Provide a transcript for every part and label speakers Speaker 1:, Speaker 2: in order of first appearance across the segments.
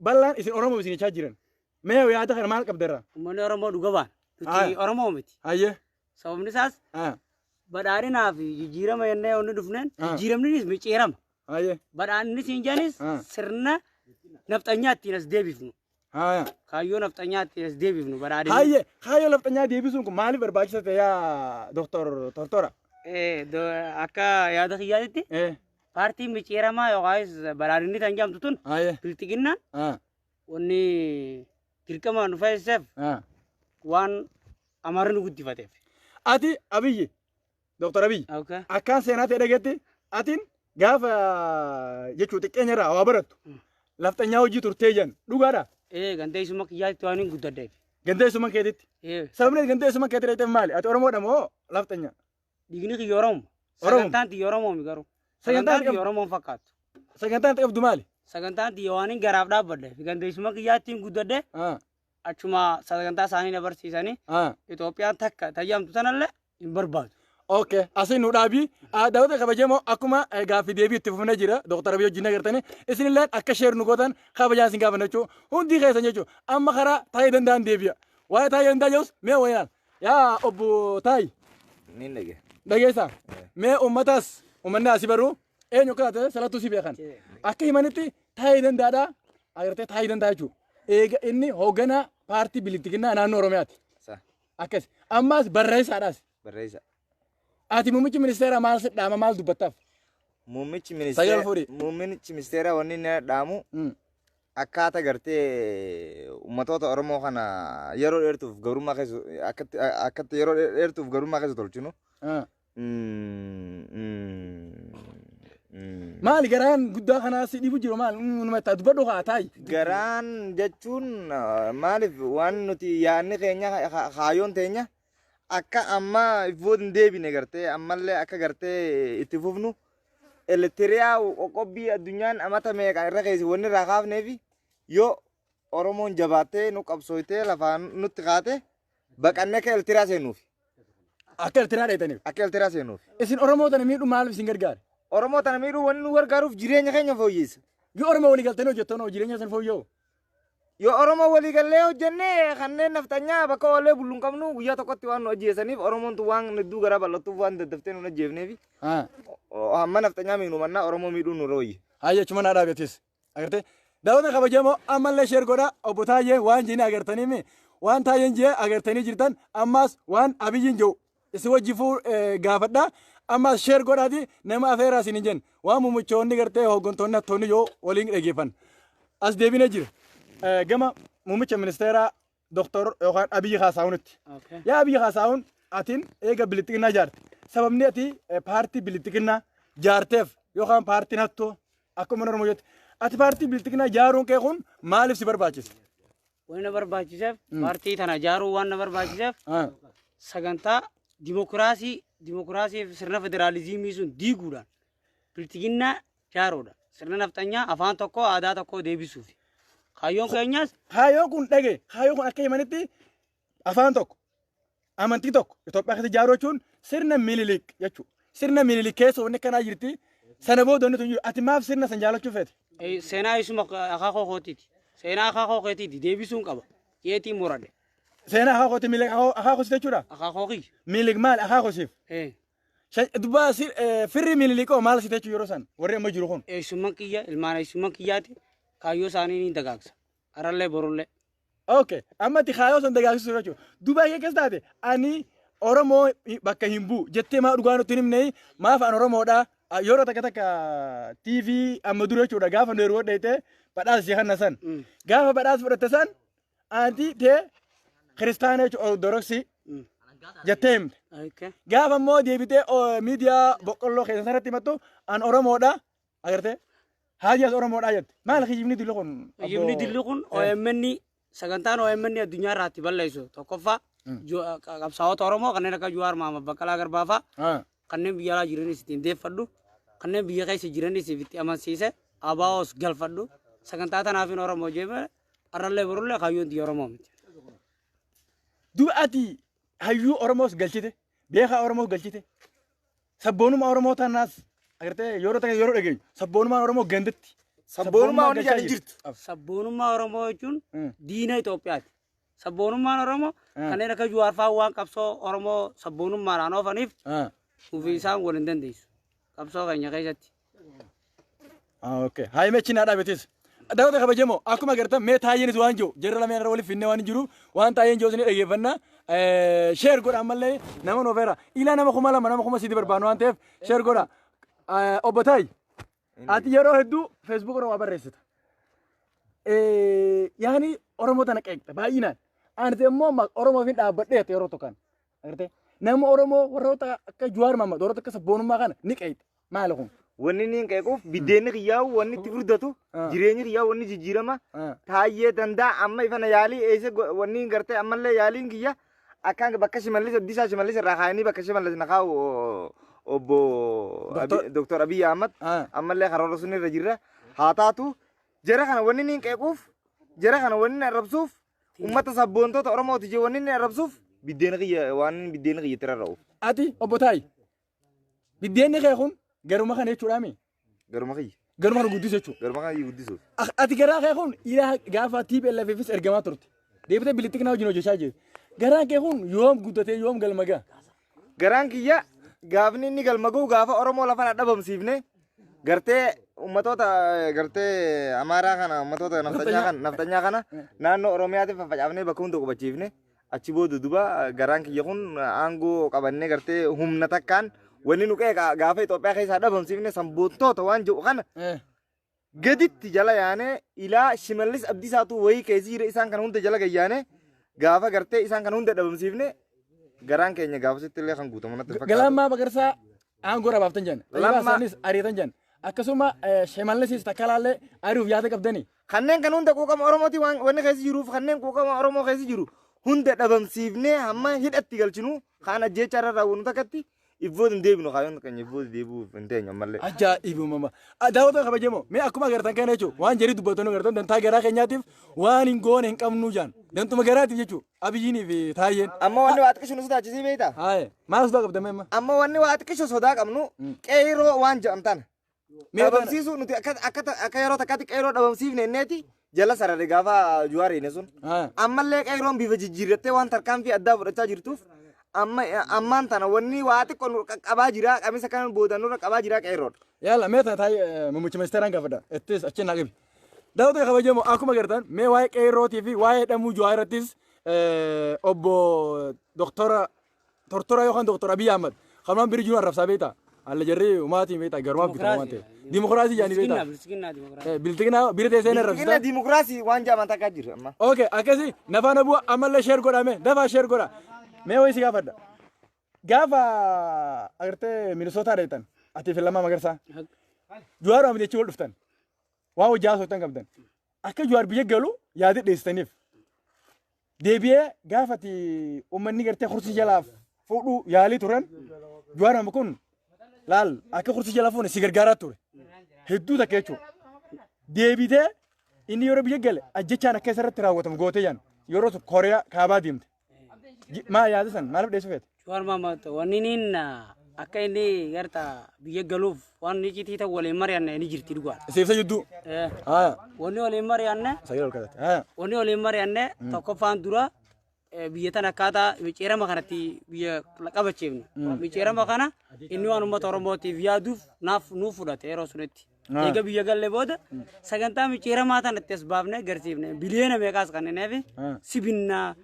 Speaker 1: Bal'aan isin Oromoo isin jechaa jiran. Mee yaada kana maal qabda irraa?
Speaker 2: Uummanni Oromoo dhuga baana. Nuti Oromoo miti.
Speaker 1: Hayyee.
Speaker 2: Sababni isaas badhaadhinaa fi jijjiirama jennee wanni dhufneen jijjiiramninis micciirama.
Speaker 1: Hayyee.
Speaker 2: Badhaadhinni siin jedhanis sirna nafxanyaa ittiin as deebifnu. Kaayyoo nafxanyaa ittiin as deebifnu badhaadhinni.
Speaker 1: Hayyee, kaayyoo nafxanyaa deebisuun kun maaliif barbaachisa ta'e yaa Dooktor Tortora?
Speaker 2: Akka yaada kiyyaatitti paartiin micciiramaa yookaas badhaadhinni tan jedhamtu tun bilxiginnaan wanni dirqama nu feesiseef waan Amaarri nu guddifateef.
Speaker 1: Ati Abiyyi, Dooktar Abiyyi, akkaan seenaa ta'e dhageetti atiin gaafa jechuu xiqqeenya irraa waa barattu lafxanyaa hojii turtee jan dhugaadha.
Speaker 2: Ee, gandeessuma kiyyaatti waan hin guddadheef.
Speaker 1: Gandeessuma keetitti.
Speaker 2: Ee.
Speaker 1: Sababni gandeessuma keetti dhaqxeef maali? Ati Oromoodha moo lafxanyaa?
Speaker 2: Dhiigni kiyya Oromo.
Speaker 1: Oromo.
Speaker 2: Sagantaan tiyya Oromoomi garuu.
Speaker 1: Sagantaan
Speaker 2: Sagantaan tiyya Oromoon fakkaattu.
Speaker 1: Sagantaan ati qabdu maali?
Speaker 2: Sagantaan tiyya waan hin garaaf dhaabbadhe. Gandeessuma kiyyaatti hin guddadhe. Achuma sagantaa isaanii na barsiisanii Itoophiyaan takka tayyamtu sanallee hin barbaadu.
Speaker 1: Okay, asiin nu dhaabi. Daawwata kabajamoo, akkuma gaaffii deebii itti fufnee jira. Dooktar Abiy wajjin agartanii isinillee akka share nu gootan kabajaan isin gaafanna jechuudha. Hundi keessan jechuudha. Amma karaa taa'ee danda'an deebi'a. Waa'ee taa'ee danda'a jedhus mee wayinaan. Yaa obbo Taayi.
Speaker 3: Niin dhage.
Speaker 1: Dhageessaa. Mee uummatas uummanni asii baruu eenyu akka taate salattuu si beekan. Akka himanitti taa'ee danda'aadha. Agartee taa'ee danda'a jechuudha. Eega inni hoogganaa paartii bilixginnaa naannoo Oromiyaati.
Speaker 3: Sa.
Speaker 1: Akkas. Ammas barreessaadhaas.
Speaker 3: Barreessa.
Speaker 1: Ati muummichi ministeeraa maal si dhaama, maal dubbattaaf?
Speaker 3: Muummichi
Speaker 1: Sagal
Speaker 3: ministeera
Speaker 1: fuudhi.
Speaker 3: Muummichi ministeera wanni inni dhaamu akkaata gartee ummatoota Oromoo kana yeroo dheertuuf gabrummaa keessa akkatti akkatti yeroo dheertuuf gabrummaa keessa tolchinu.
Speaker 1: Maali garaan guddaa kanaa si dhibu jiru maal? Numa itti dubbadhu haa taayi.
Speaker 3: Garaan jechuun maaliif waan nuti yaadni keenya kaayoon teenya akka amma ifboot hin deebine gartee ammallee akka gartee itti fufnu Elitiriyaa qoqqobbii addunyaan amata meeqa irra keessa wanni irraa kaafneefi yoo Oromoon jabaattee nu qabsooytee lafaan nutti kaate baqannee akka Elitiriyaa seenuufi.
Speaker 1: Akka Elitiriyaa dheetaniif.
Speaker 3: Akka Elitiriyaa seenuufi.
Speaker 1: Isin Oromoo tana miidhuu maaliif isin gargaara?
Speaker 3: Oromoo tana miidhuu wanni nu gargaaruuf jireenya keenya fooyyessa.
Speaker 1: Yoo Oromoo walii galtanii hojjettan hoo jireenya isin fooyya'u?
Speaker 3: Yoo Oromoo walii gallee hojjenne kanneen nafxanyaa bakka oolee bullu hin qabnu, guyyaa tokkotti waan nu ajjeesaniif Oromoon tun waan hedduu garaa bal'attuuf waan daddaftee nu hin ajjeefneefi hamma nafxanyaa miinu mannaa Oromoo miidhuun nurra wayya.
Speaker 1: Hayyee, achuma naa dhaabetis. Agartee? Daawwata kabajamoo, ammallee share godhaa. Obbo Taayyeen waan jedhanii agartanii, waan Taayyeen jee agartanii jirtan. Ammas waan Abiyyiin jedhu isin wajji fuu gaafadha. Ammas share godhaati nama afeeraa isin hin jenne. Waan muummichoonni gartee hooggantoonni hattoonni yoo waliin dhageeffan. As deebinee jira. Gama muummicha ministeeraa Doktor yookaan Abiyyi Kaasaahunitti. Yaa Abiyyi Kaasaahun, atiin eega bilixxiqinnaa jaarte. Sababni ati paartii bilixxiqinnaa jaarteef yookaan paartiin hattoo akkuma Oromoo jetti. Ati paartii bilixxiqinnaa jaaruun kee kun maaliif si barbaachise?
Speaker 2: Wanni na barbaachiseef, paartii tana ijaaruu waan na barbaachiseef, sagantaa dimokiraasii fi sirna federaalizimii sun diiguudhaan bilxiginnaa ijaaruudha. Sirna nafxanyaa afaan tokko aadaa tokko deebisuufi. Kaayyoon keenyas
Speaker 1: Kaayyoon kun dhage, kaayyoon kun akka himanitti afaan tokko, amantii tokko Itoophiyaa keessa ijaaruu jechuun sirna Minilik jechuudha. Sirna Minilik keessa wanni akkanaa jirti. Sana booda wanni tun jiru. Ati maaf sirna san jaalachuu feete?
Speaker 2: Seenaa isuma akaakoo kootiiti. Seenaa akaakoo keetiiti deebisuun qaba. Jeetiin muradhe.
Speaker 1: Seenaa akaakooti, Minilik akaakoo si jechuudha.
Speaker 2: Akaakoo kiyya.
Speaker 1: Minilik maali akaakoo siif? Dubbaa firri Minilikoo maal si jechuu yeroo san warri amma jiru kun?
Speaker 2: Eessumman kiyya, ilmaan eessumman kiyyaati, kaayyoo isaanii ni dagaagsa. Arallee borullee.
Speaker 1: Okay, amma itti kaayyoo san dagaagsisu jechuudha. Duuba kee keessa taate ani Oromoo bakka hin bu'u jettee maa dhugaa nutti hin himne? Maaf an Oromoodha? Yeroo takka takka TV amma dura jechuudha, gaafa nu yeroo dheete badhaasa si kanna san. Gaafa badhaasa fudhatte san aantii tee kiristaana jechuudha, Ortodoksii jettee himte. Gaafa immoo deebitee miidiyaa boqqolloo keessa sanatti himattu an Oromoodha agartee haajii as Oromoodha jette. Maal kijibni dilli kun?
Speaker 2: Kijibni dilli kun OMN, sagantaan OMN addunyaa irraa itti balleessu tokkoffaa qabsaa'ota Oromoo kanneen akka Jawaar Mohaammed, Baqqalaa Garbaa fa'aa, kanneen biyya alaa jiranis ittiin deeffadhu, kanneen biyya keessa jiranis itti amansiise ABOs galfadhu, sagantaa tanaafin Oromoo jeeme. Arrallee borullee kaayyoon tiyya Oromoo miti.
Speaker 1: Duba ati hayyuu Oromoos galchite, beekaa Oromoos galchite, sabboonummaa Oromoo tanaas agartee yeroo takka yeroo dhageenyu sabboonummaan Oromoo gandatti
Speaker 3: Sabboonummaa wanni
Speaker 1: galchaa
Speaker 3: jedhan jirtu.
Speaker 2: Sabboonummaa Oromoo jechuun
Speaker 1: Mm.
Speaker 2: diina Itoophiyaati. Sabboonummaan Oromoo kanneen akka Jawaar fa'aa waan qabsoo Oromoo sabboonummaadhaan oofaniif
Speaker 1: Ah.
Speaker 2: nufi isaan wal hin dandeessu. Qabsoo keenya keessatti.
Speaker 1: Ah, okay. Hayi mechi naa dhaabetis. Daawwata kabajamoo, akkuma agartan mee Taayyeenis waan jiru jarra lameen irra waliif finnee waan jiru, waan Taayyeen jiru isin dhaggeeffanna. Share godha, ammallee nama nuufeera. Ilaa nama 2000, nama 3000 barbaannu waan ta'eef share godha. Obbo Taayyi, ati yeroo hedduu Facebook irra waa barreessita. Yaani Oromoo tana qeeqxa baay'inaan. Ani immoo Oromoo fi dhaabbadhee yeroo tokko. Agartee, nama Oromoo warroota akka Jawaar Mahammad, warroota akka sabboonummaa kana ni qeeqxa. Maali kun?
Speaker 3: Wanni inni hin qeequuf biddeenni kiyyaa'u, wanni itti furdatu, jireenyi kiyyaa'u, wanni jijjiirama Taayyee Danda'a amma ifana yaalii eessa wanni hin gartee ammallee yaaliin kiyya akkaan bakka Shimallis Abdiisaa Shimallis irraa kaayanii bakka Shimallis na kaa'u obbo Doktor Abiy Ahmad ammallee karoora sun irra jirra. Haa taatu, jara kana wanni inni hin qeequuf, jara kana wanni inni arrabsuuf, uummata sabboontota Oromooti jee wanni inni arrabsuuf biddeena kiyya waan biddeena kiyya itti rarra'uuf.
Speaker 1: Ati obbo Taayyi, biddeenni kee kun garuma kana jechuudhaami.
Speaker 3: Garuma kiyya.
Speaker 1: Garuma kana guddisu jechuudha.
Speaker 3: Garuma kiyya guddisuuf.
Speaker 1: Ati garaa kee kun ilaa gaafa TPLFis ergamaa turte. Deebitee bilixxiqnaa wajjin hojjechaa jirti. Garaan kee kun yoom guddatee yoom galma ga'a?
Speaker 3: Garaan kiyya gaafni inni galma ga'u gaafa Oromoo lafa dhabamsiifne, gartee ummatoota gartee Amaaraa kana, ummatoota naftanyaa kana naannoo Oromiyaatti faffacaafnee bakka hunda qubachiifne, achi booda duba garaan kiyya kun aangoo qabannee gartee humna takkaan wanni nu qeeqa gaafa Itoophiyaa keessaa dhabamsiifne sabboontoota waan jedhu kana gaditti jala yaanee ilaa Shimallis Abdiisaatu wayii keessi jira, isaan kana hunda jala gayyaanee gaafa gartee isaan kana hunda dhabamsiifne garaan keenya gaafasitti illee kan guutamu natti fakkaata.
Speaker 1: Lammaa Magarsaa aangoo irraa baaftan jan.
Speaker 3: Lammaa-
Speaker 1: Isaanis ariitan jan. Akkasuma Shimallisis Takkalaallee ari'uuf yaada qabdanii.
Speaker 3: Kanneen kan hunda quuqama Oromooti waan wanni keessa jiruuf, kanneen quuqama Oromoo keessa jiru hunda dhabamsiifnee hamma hidhatti galchinu kaan ajjeechaa irra raawwannu takkatti iffoo hin deebinu, kaayyoon keenya iffoo deebi'uuf hin teenyu ammallee.
Speaker 1: Ajaa'ibumama. Daawwattoota kabajamoo, mee akkuma agartan kana jechuun waan jedhi dubbatanii agartan, dantaa garaa keenyaatiif waan hin goone hin qabnu jaan. Dantuma garaatiif jechuun Abiyyiinii fi Taayyeen.
Speaker 3: Amma wanni waa xiqqishu nu sodaachisii beektaa?
Speaker 1: Haye, maal sodaa qabda mee amma?
Speaker 3: Amma wanni waa xiqqishu sodaa qabnu qeeroo waan jedham tana.
Speaker 1: Mee tana-
Speaker 3: Dhabamsiisuu nuti akka yeroo takkaatti qeeroo dhabamsiifne inneeti jala sarare gaafa Juwaariine sun. Ammallee qeeroon bifa jijjiirrattee waan tarkaanfii addaa fudhachaa jirtuuf amma ammaan tana wanni waa xiqqoo nu qaqqabaa jira, qamisa kana booda nurra qabaa jira qeerroodha.
Speaker 1: Yalla, mee tana Taayyee muummicha ministeeraan gaafadha. Ittis achi naa qabi. Daawwattoota kabajamoo, akkuma agartan mee waa'ee qeerrootii fi waa'ee hidhamuu Jawaar irrattis obbo Doktora Tortora yookaan Doktor Abiy Ahmad kanumaan biri jiru arrabsaa beektaa? Alla jarri umaatiin beektaa, garumaaf bitamu waan ta'eef. Dimokiraasii jaanii beektaa?
Speaker 2: Bilisiginaa dimokiraasii.
Speaker 1: Bilxiginaa bira teessee hin
Speaker 3: Bilxiginna
Speaker 1: arrabsita.
Speaker 3: dimokiraasii waan jedhaman takkaa jira amma.
Speaker 1: Okay, akkasi nafaana bu'a, ammallee share godhame, dafaa share godha. Mee wayii si gaafadha. Gaafa agartee Minisootaa dheetan ati fi Lammaa Magarsaa. Jawaar Ahmed jechuu wal dhuftan. Waan hojii haasoftan qabdan. Akka Jawaar biyya galu yaada dhiyeessitaniif. Deebi'ee gaafa ati uummanni gartee kursii jalaaf fuudhuu yaalii turan, Jawaar Ahmed kun laal akka kursii jala fuune si gargaaraa ture. Hedduu takka jechuudha. Deebitee inni yeroo biyya gale ajjechaan akka isarratti raawwatamu gootee jaan yeroo sun Kooriyaa kaabaa deemte. Maa yaada san maaliif dhiyeessuu feete?
Speaker 2: Jawaar Mahammad wanni inni akka inni garta biyya galuuf waan inni citii ta'u waliin mari'anne ni jirti dhugaadha.
Speaker 1: Siifsa jidduu. Haa.
Speaker 2: Wanni waliin mari'anne
Speaker 1: Sagalee ol kaasate. Haa.
Speaker 2: Wanni waliin mari'anne tokkoffaan dura biyya tana akkaataa micciirama kanatti biyya qabachiifne. Micciirama kana inni waan uummata Oromootiif yaaduuf naaf nuuf fudhate yeroo sunitti. Eega biyya galle booda sagantaa micciiramaa tanatti as baafnee agarsiifne, biliyoona meeqaas kennineef sibinnaa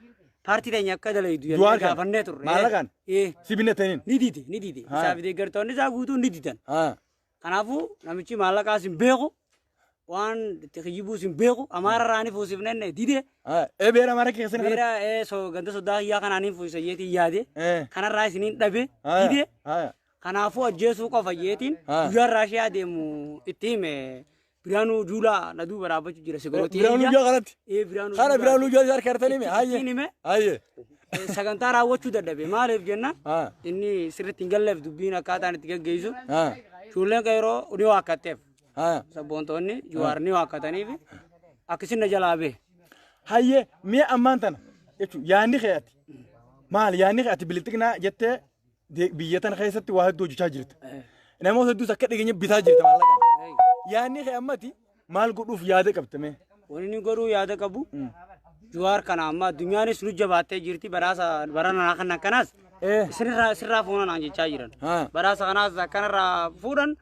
Speaker 2: paartii teenya akka dalaydu jennee
Speaker 1: Jawaar kana?
Speaker 2: gaafannee turre.
Speaker 1: Maallaqaan?
Speaker 2: Eh,
Speaker 1: Si binnettaniin.
Speaker 2: Ni dide, ni dide. Isaa fi deeggartoonni isaa guutuun ni didan. Kanaafuu namichi maallaqaas hin beeku, waan itti kijjibuus hin beeku, Amaara irraa ni fuusifnenne dide.
Speaker 1: Haa. Ee, beera Amaara keessan kana.
Speaker 2: Beera so ganda sodaa kiyyaa kanaan hin fuusisa jeetiin yaade. Kanarraa isiniin dhabe dide. Kanaafuu ajjeesuu qofa jeetiin guyyaa Raashiyaa deemu itti hime. Biraanuu Juulaa na duuba dhaabbachuu jira sigorootii.
Speaker 1: Biraanuu Juulaa kanatti.
Speaker 2: Ee, Biraanuu
Speaker 1: Kana
Speaker 2: Juulaa.
Speaker 1: Biraanuu Juulaa harka hartanii hime. Hayyee.
Speaker 2: Ittiin hime.
Speaker 1: Hayyee.
Speaker 2: Sagantaa raawwachuu dadhabe, maaliif jennaan inni sirriitti hin galleef dubbiin akkaataan itti gaggeessu. Ijoolleen qeeroo ni waakkatteef. Sabboontoonni Jawaar ni waakkataniif akkasin na jalaa bahe.
Speaker 1: Hayyee, mi'a ammaan tana jechuun yaadni kee ati maali, yaadni kee ati bilixxiqnaa jettee biyya tana keessatti waa hedduu hojjechaa jirta. Namoota hedduus akka dhigeenya bitaa jirta maallaqaan. Yaadni kee ammati Maal godhuuf yaada qabda mee?
Speaker 2: Wanni inni godhuu yaada qabu Jawaar kana amma addunyaanis nu jabaattee jirti badhaasa barana kana kanaas isinirraa sirraa fuunan naan jechaa jiran. Badhaasa kanaas akkanarraa fuudhan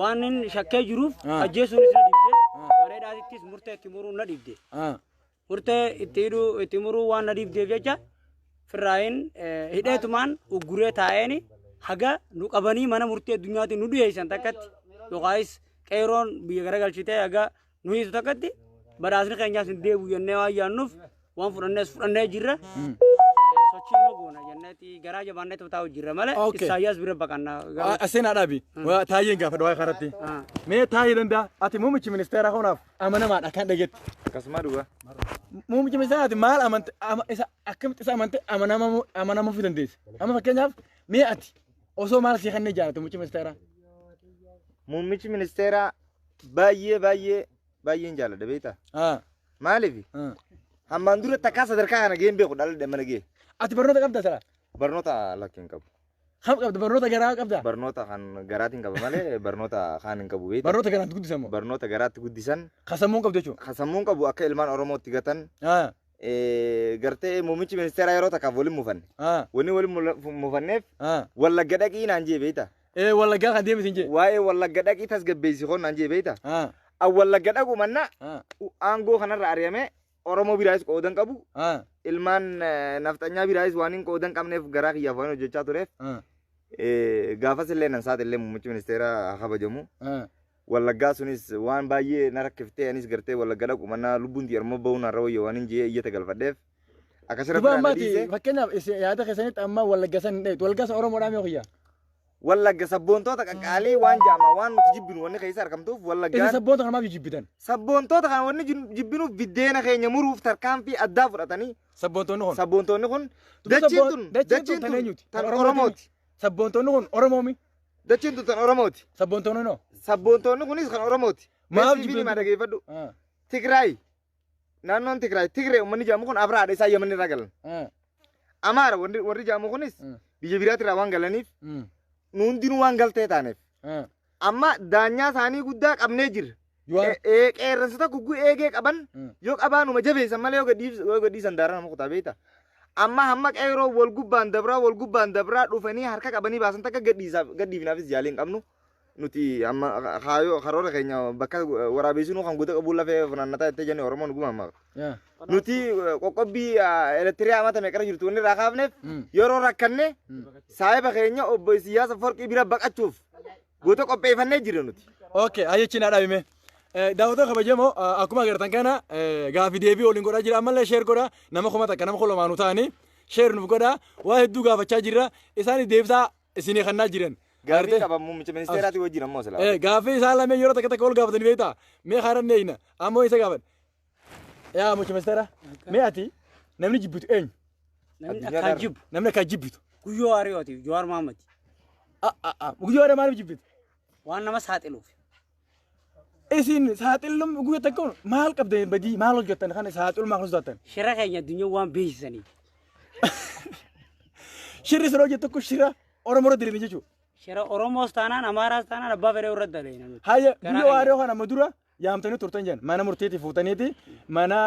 Speaker 2: waan inni shakkee jiruuf ajjeesuunis na dhibde. Bareedaatittis murtee itti muruun na dhibde. Murtee itti hidhuu itti muruu waan na dhibdeef jecha firraayin hidheetumaan ugguree taa'een haga nu qabanii mana murtii addunyaatiin nu dhiyeessan takkatti yookaayis qeeroon biyya garagalchitee haga nu hiisu takkatti badhaasni keenyaas hin deebi'u jennee waan yaadnuuf waan fudhannees fudhannee jirra. Sochii immoo goona jenneeti garaa jabaannee taa'u jirra malee Isaayyaas bira baqannaa.
Speaker 1: Aseenaa dhaabi. Taayyeen gaafadha waa'ee kanatti. Mee taa'ee danda'a ati muummichi ministeeraa kanaaf amanamaadha kan dhageetti.
Speaker 3: Akkasuma dhugaa.
Speaker 1: Muummichi ministeeraa ati maal amante isa akkamitti isa amante amanamuu fi dandeesse? Amma fakkeenyaaf mee ati osoo maal sii kanneen jaalatu muummichi ministeeraa?
Speaker 3: Muummichi ministeeraa baay'ee baay'ee baay'een jaalladha beektaa? Maaliif? Hammaan dura takkaa sadarkaa kana gaheen beeku dhala mana gahee.
Speaker 1: Ati barnoota qabda sala?
Speaker 3: Barnoota lakki hin qabu.
Speaker 1: Kam qabda barnoota garaa qabda?
Speaker 3: Barnoota kan garaatiin qaba malee barnoota kaan hin qabu beektaa?
Speaker 1: Barnoota garaatti guddisan moo?
Speaker 3: Barnoota garaatti guddisan.
Speaker 1: Kan sammuun qabdu jechuudha.
Speaker 3: Kan sammuun qabu akka ilmaan Oromootti gatan. Gartee muummichi ministeeraa yeroo takkaaf waliin mufanne. Wanni waliin mufanneef Wallagga dhaqii naan jee beektaa?
Speaker 1: Wallaggaa kan deemte hin jee.
Speaker 3: Waa'ee Wallagga dhaqii tasgabbeessi kon naan jee beektaa? Wallagga dhaqu mannaa aangoo kanarra ari'amee Oromoo biraayis qoodan qabu. Ilmaan nafxanyaa biraayis waan hin qoodan qabneef garaa kiyyaaf waan hojjechaa tureef. Gaafas illee nan saaxillee muummichi ministeeraa kabajamu. Wallaggaa sunis waan baay'ee na rakkiftee anis gartee Wallagga dhaqu mannaa lubbuun xiyya Oromoo bahuun narra wayya waan hin jee iyyata galfadheef. Akkasirra
Speaker 1: Duba
Speaker 3: biraa na
Speaker 1: ammaati
Speaker 3: dhiise.
Speaker 1: fakkeenyaaf isin yaada keessanitti amma Wallagga san hin dheetu. Wallagga san Oromoodhaa mee kiyya?
Speaker 3: Wallagga sabboontoota qaqqaalii waan jaama waan nuti jibbinu wanni keessa argamtuuf
Speaker 1: Isin
Speaker 3: Wallaggaan.
Speaker 1: sabboonta kana maaf jibbitan?
Speaker 3: Sabboontoota kana wanni jibbinuuf biddeena keenya muruuf tarkaanfii addaa fudhatanii.
Speaker 1: Sabboontoonni kun.
Speaker 3: Sabboontoonni kun dachiin tun
Speaker 1: dachiin tun tan eenyuti?
Speaker 3: Tan Oromooti.
Speaker 1: Sabboontoonni kun Oromoomi.
Speaker 3: Dachiin tun tan Oromooti.
Speaker 1: Sabboontoonni noo?
Speaker 3: Sabboontoonni kunis kan Oromooti.
Speaker 1: Maaf
Speaker 3: Meesii
Speaker 1: jibbitan?
Speaker 3: fi dhageeffadhu. Tigraay. Naannoon Tigraay Tigree uummanni jaamu kun Abrahaadha isaan Yemen irraa galan. Amaara warri jaamu kunis biyya biraatti irraa waan galaniif nu hundinuu waan galtee taaneef. Amma daanyaa isaanii guddaa qabnee jirra. Qeerransa tokko gugguu eegee qaban yoo qabaanuma jabeessan malee yoo gadhiisan daaraa nama kutaa beektaa. Amma hamma qeerroo wal gubbaan dabraa dhufanii harka qabanii baasan takka gadhiifnaafis yaalii hin qabnu. Nuti amma karoora keenya bakka waraabessinuu kan guutuu qabuun lafee funaannataa jettee jenni Oromoon dhuguma amma. Nuti qoqqobbii elektiriyaa amata meeqarra jirtu wanni irraa kaafneef yeroo rakkanne saayiba keenya obbo Isiyaas Afawarqii bira baqachuuf guutuu qopheeffannee jirra nuti.
Speaker 1: Okay, ayyachi naa dhaabime. Daawwattoota kabajamoo akkuma agartan kana gaaffii deebii waliin godhaa jira ammallee sheer godhaa nama 1000 nama 2000 ta'anii sheer nuuf godhaa waa hedduu gaafachaa jirra isaan deebisaa isinii kannaa jiran.
Speaker 3: Gaaffii qaba muummicha ministeeraati wajjin ammoo silaa.
Speaker 1: Gaaffii isaan lameen yeroo takka takka ol gaafatanii beektaa mee haaran eeyna ammoo isa gaafan. Yaa muummicha ministeeraa mee ati namni jibbitu eenyu?
Speaker 2: Namni akkaan jibbu.
Speaker 1: Namni akkaan jibbitu.
Speaker 2: Guyyoo Hariyooti Jawaar Mohaammed.
Speaker 1: Guyyoo Hariyoo maaliif jibbitu?
Speaker 2: Waan nama saaxiluuf.
Speaker 1: Isin saaxilum guyyaa takka maal qabdan badii maal hojjettan kana saaxilummaa kan sodaattan?
Speaker 2: Shira keenya addunyaa waan beeksisaniif.
Speaker 1: Shirri isin hojjettu kun shira Oromoo irra diriirin jechuudha.
Speaker 2: Shira Oromoos taanaan Amaaraas taanaan abbaa fedhee irra daleena nuti.
Speaker 1: Hayya Guyyoo Hariyoo kana amma dura yaamtanii turtan jedhan mana murtiitti fuutaniiti mana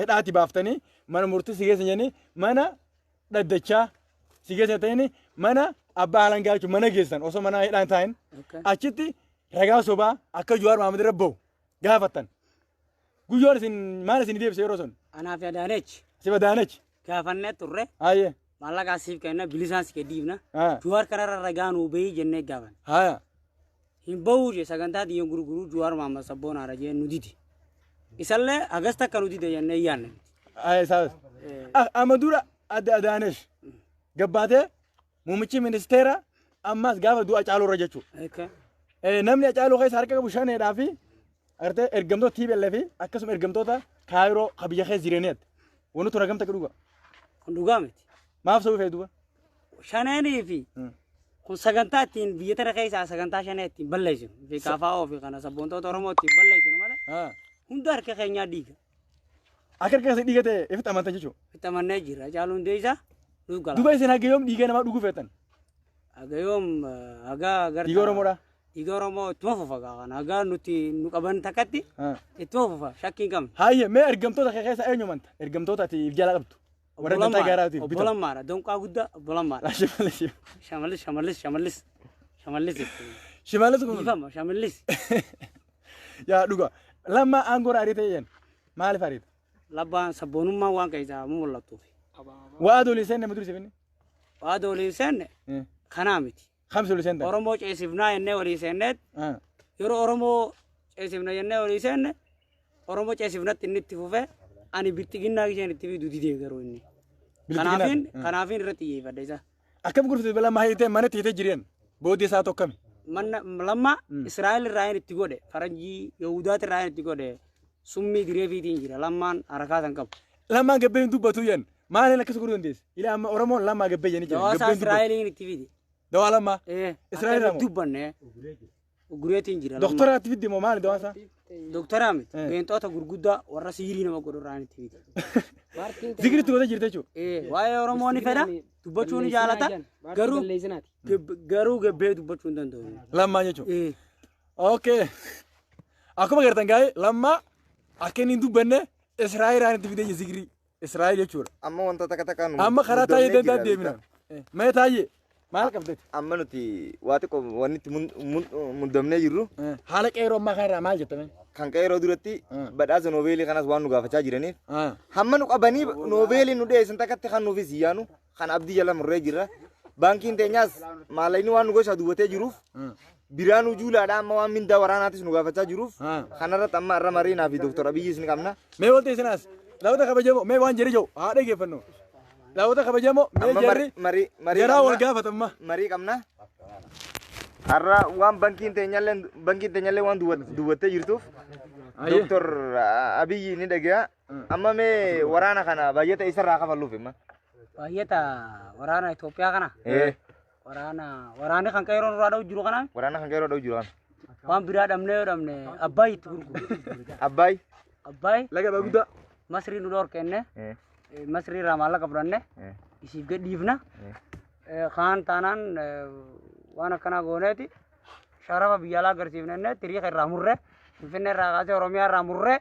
Speaker 1: hidhaatti baaftanii mana murtii si geessan jedhanii mana dhaddachaa si geessan ta'anii mana abbaa alangaa jechuun mana geessan osoo mana hidhaan taa'in achitti ragaa sobaa akka Jawaar Mohaammed irra bahu gaafattan. Guyyoon isin maal isin deebise yeroo sun?
Speaker 2: Anaaf Adaanech.
Speaker 1: Siif Adaanech.
Speaker 2: Gaafannee turre.
Speaker 1: Hayyee.
Speaker 2: Maallaqa siif kenna bilisaan si gadhiifna. Jawaar kanarra ragaa nuu bahii jennee gaafanne.
Speaker 1: Haya.
Speaker 2: Hin bahuu jee sagantaa xiyyoon gurguruu Jawaar Mohaammed Sabboonaadha jee nu dide. Isallee hagas takka nu dide jennee yaadne.
Speaker 1: Haye isaas. Amma dura adda Adaanesh gabbaatee muummichi ministeera ammas gaafa du'a Caaluu irra jechuudha. Namni Caaluu keessa harka qabu shaneedhaa fi agartee ergamtoota TPLF fi akkasuma ergamtoota Kaayiroo ka biyya keessa jiraniiti. Wanti tun hagamta dhuga.
Speaker 2: Kun dhugaa miti.
Speaker 1: Maaf sababa feetu duuba?
Speaker 2: Shaneenii fi kun sagantaa ittiin biyya tana keessaa sagantaa shanee ittiin balleessinu fi KFO fi kana sabboontoota Oromoo ittiin balleessinu malee hunda harka keenyaa dhiiga.
Speaker 1: Akka harka keessa dhiiga ta'e ifitti amantan jechuudha.
Speaker 2: Ifitti amannee jirra. Caaluun Hundeessaa nuuf gala.
Speaker 1: Duuba isin haga yoom dhiiga namaa dhuguu feetan?
Speaker 2: Haga yoom haga garta.
Speaker 1: Dhiiga Oromoodhaa?
Speaker 2: Dhiiga Oromoo ittuma fufa gaa kana hagaa nuti nu qaban takkatti ittuma fufa shakkii hin qabne.
Speaker 1: Hayyee, mee ergamtoota kee keessa eenyu manta? Ergamtoota ati if jala qabdu. Warra dantaa gaaraatiif
Speaker 2: Obbo
Speaker 1: bitan.
Speaker 2: Lammaadha. Donqaa guddaa Obbo Lammaadha.
Speaker 1: Shimallis.
Speaker 2: Shamallis, Shamallis, Shamallis. Shamallis.
Speaker 1: Shimallis kun.
Speaker 2: Dhiifama Shamallis.
Speaker 1: Yaa dhuga. Lammaa aangoo irraa ariite jeen. Maaliif ariite?
Speaker 2: Labbaan sabboonummaan waan keessaa mul'attuuf.
Speaker 1: Waa doolii seenne nama dursi finne.
Speaker 2: Waa dooliin seenne kanaa miti.
Speaker 1: Kamsi olii seentan.
Speaker 2: Oromoo ceesifnaa jennee walii seenneet yeroo Oromoo ceesifna jennee walii seenne Oromoo ceesifnatti inni itti fufee ani bilxiginnaa isheen itti fidu didee garuu inni. Kanaafin irratti xiyyeeffadhe isa.
Speaker 1: Akkam gurfite Lammaa hiitee manatti hiitee jireen. Booddee isaa tokkami.
Speaker 2: Manna Lammaa Israa'el irraa inni itti godhe, faranjii Yahudaati irraa inni itti godhe, summii direefiitiin jira. Lammaan harakaa san qabu.
Speaker 1: Lammaan gabbee hin dubbatu yen. Maaliin akkas godhuu dandeesse? Ilaa amma Oromoon Lammaa gabbee jennee jira.
Speaker 2: Dawaa isaa
Speaker 1: Gabbee hin dubbatu.
Speaker 2: Israa'eliin itti fide.
Speaker 1: Dawaa Lammaa.
Speaker 2: Israa'el
Speaker 1: Israa'el
Speaker 2: dubbanne gureetiin jira.
Speaker 1: Doktoraatti fidde moo maali dawaan isaa?
Speaker 2: Doktoraa miti. Beenxoota gurguddaa warra siirii nama godhu irraa itti fide.
Speaker 1: Zikritti godhee jirte jechuudha.
Speaker 2: Waa'ee Oromoo ni fedha. Dubbachuu ni jaalata. Garuu garuu gabbee dubbachuu hin danda'u.
Speaker 1: Lammaa jechuudha. Okay. Akkuma agartan gaa'ee Lammaa akka inni hin dubbanne Israa'elaan itti fidee zikrii. Israa'el jechuudha.
Speaker 3: Amma wanta takka takka nu
Speaker 1: Amma karaa taa'ee
Speaker 3: muddamnee
Speaker 1: danda'a
Speaker 3: jira
Speaker 1: deemina.
Speaker 3: beektaa?
Speaker 1: Mee taa'ee maal qabdeeti?
Speaker 3: Amma nuti waa xiqqoo wanni itti muddamnee jirru
Speaker 1: Haala qeeroo ammaa kanarraa maal jettame?
Speaker 3: Kan qeeroo duratti badhaasa noobeelii kanas waan nu gaafachaa jiraniif hamma nu qabanii noobeelii nu dhiyeessan takkatti kan nuufis hin yaanu kan abdii jala murree jirra. Baankiin teenyaas maallaqni waan nu goshaa duwwatee jiruuf biraa nu juulaadha amma waan mindaa waraanaatis nu gaafachaa jiruuf kanarratti amma irra mariinaa fi Dooktar Abiyyis ni qabna.
Speaker 1: Mee walti isinaas laawota kabajamoo mee waan jedhe jiru haa dhaggeeffannu. Laawota kabajamoo mee
Speaker 3: Amma
Speaker 1: jarri
Speaker 3: marii marii
Speaker 1: jaraa wal
Speaker 3: qabna.
Speaker 1: gaafatamma.
Speaker 3: Marii qabna. Har'a waan bankiin teenyallee waan duwwattee jirtuuf Dooktar Abiyyi ni dhagaya. Amma mee waraana kana baay'ata isarraa kafalluuf himma.
Speaker 2: Baay'ata waraana Itoophiyaa kana. Waraanni kan qeerroon irraa dha'u jiru kana.
Speaker 3: Waraana kan qeerroo dha'u jiru kana.
Speaker 2: Waan biraa dhabnee yoo dhabne Abbaay itti gurguru.
Speaker 3: Abbaay.
Speaker 2: Abbaay
Speaker 1: Laga baa guddaa.
Speaker 2: Masrii nu dhorkenne, Masrii irraa maallaqa fudhanne isiif gad dhiifna. Kaan taanaan waan akkanaa gooneeti sharafa biyya alaa agarsiifnenne tiriika irraa murree, Finfinnee irraa kaasee Oromiyaa irraa murree,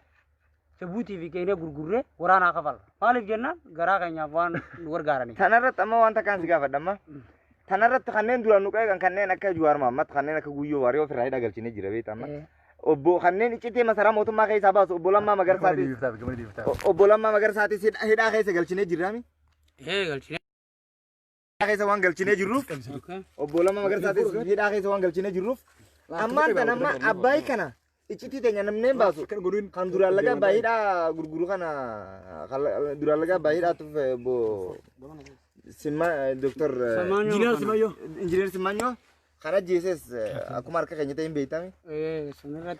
Speaker 2: Jabuutii fi Keeniyaa gurgurree waraanaa kafalla. Maaliif jennaan garaa keenyaaf waan nu gargaaraniif.
Speaker 3: Tanarratti amma waan takkaan si gaafadha amma. Tanarratti kanneen duraan nu qeeqan kanneen akka Jawaar Mohammad, kanneen akka Guyyoo Waariyoo ofirraa hidha galchinee jira beekta amma. Obbo kanneen iccitii masaraa mootummaa keessaa baasu Obbo Lammaa Magarsaatis Obbo Lammaa Magarsaatis hidhaa keessa galchinee jirraami.
Speaker 2: Galchinee.
Speaker 3: Hidhaa keessa waan galchinee jirruuf Obbo Lammaa Magarsaatis hidhaa keessa waan galchinee jirruuf ammaan tan amma Abbaay kana iccitii teenya namni hin baasu. Kan duraan laga Abbaay hidhaa gurguru kana kan duraan laga Abbaay hidhaa tufe obbo Simma Dooktar
Speaker 1: Injiinar Simayyoo.
Speaker 3: Injiinar Simanyoo kan ajjeeses akkuma harka keenya ta'e hin beektami.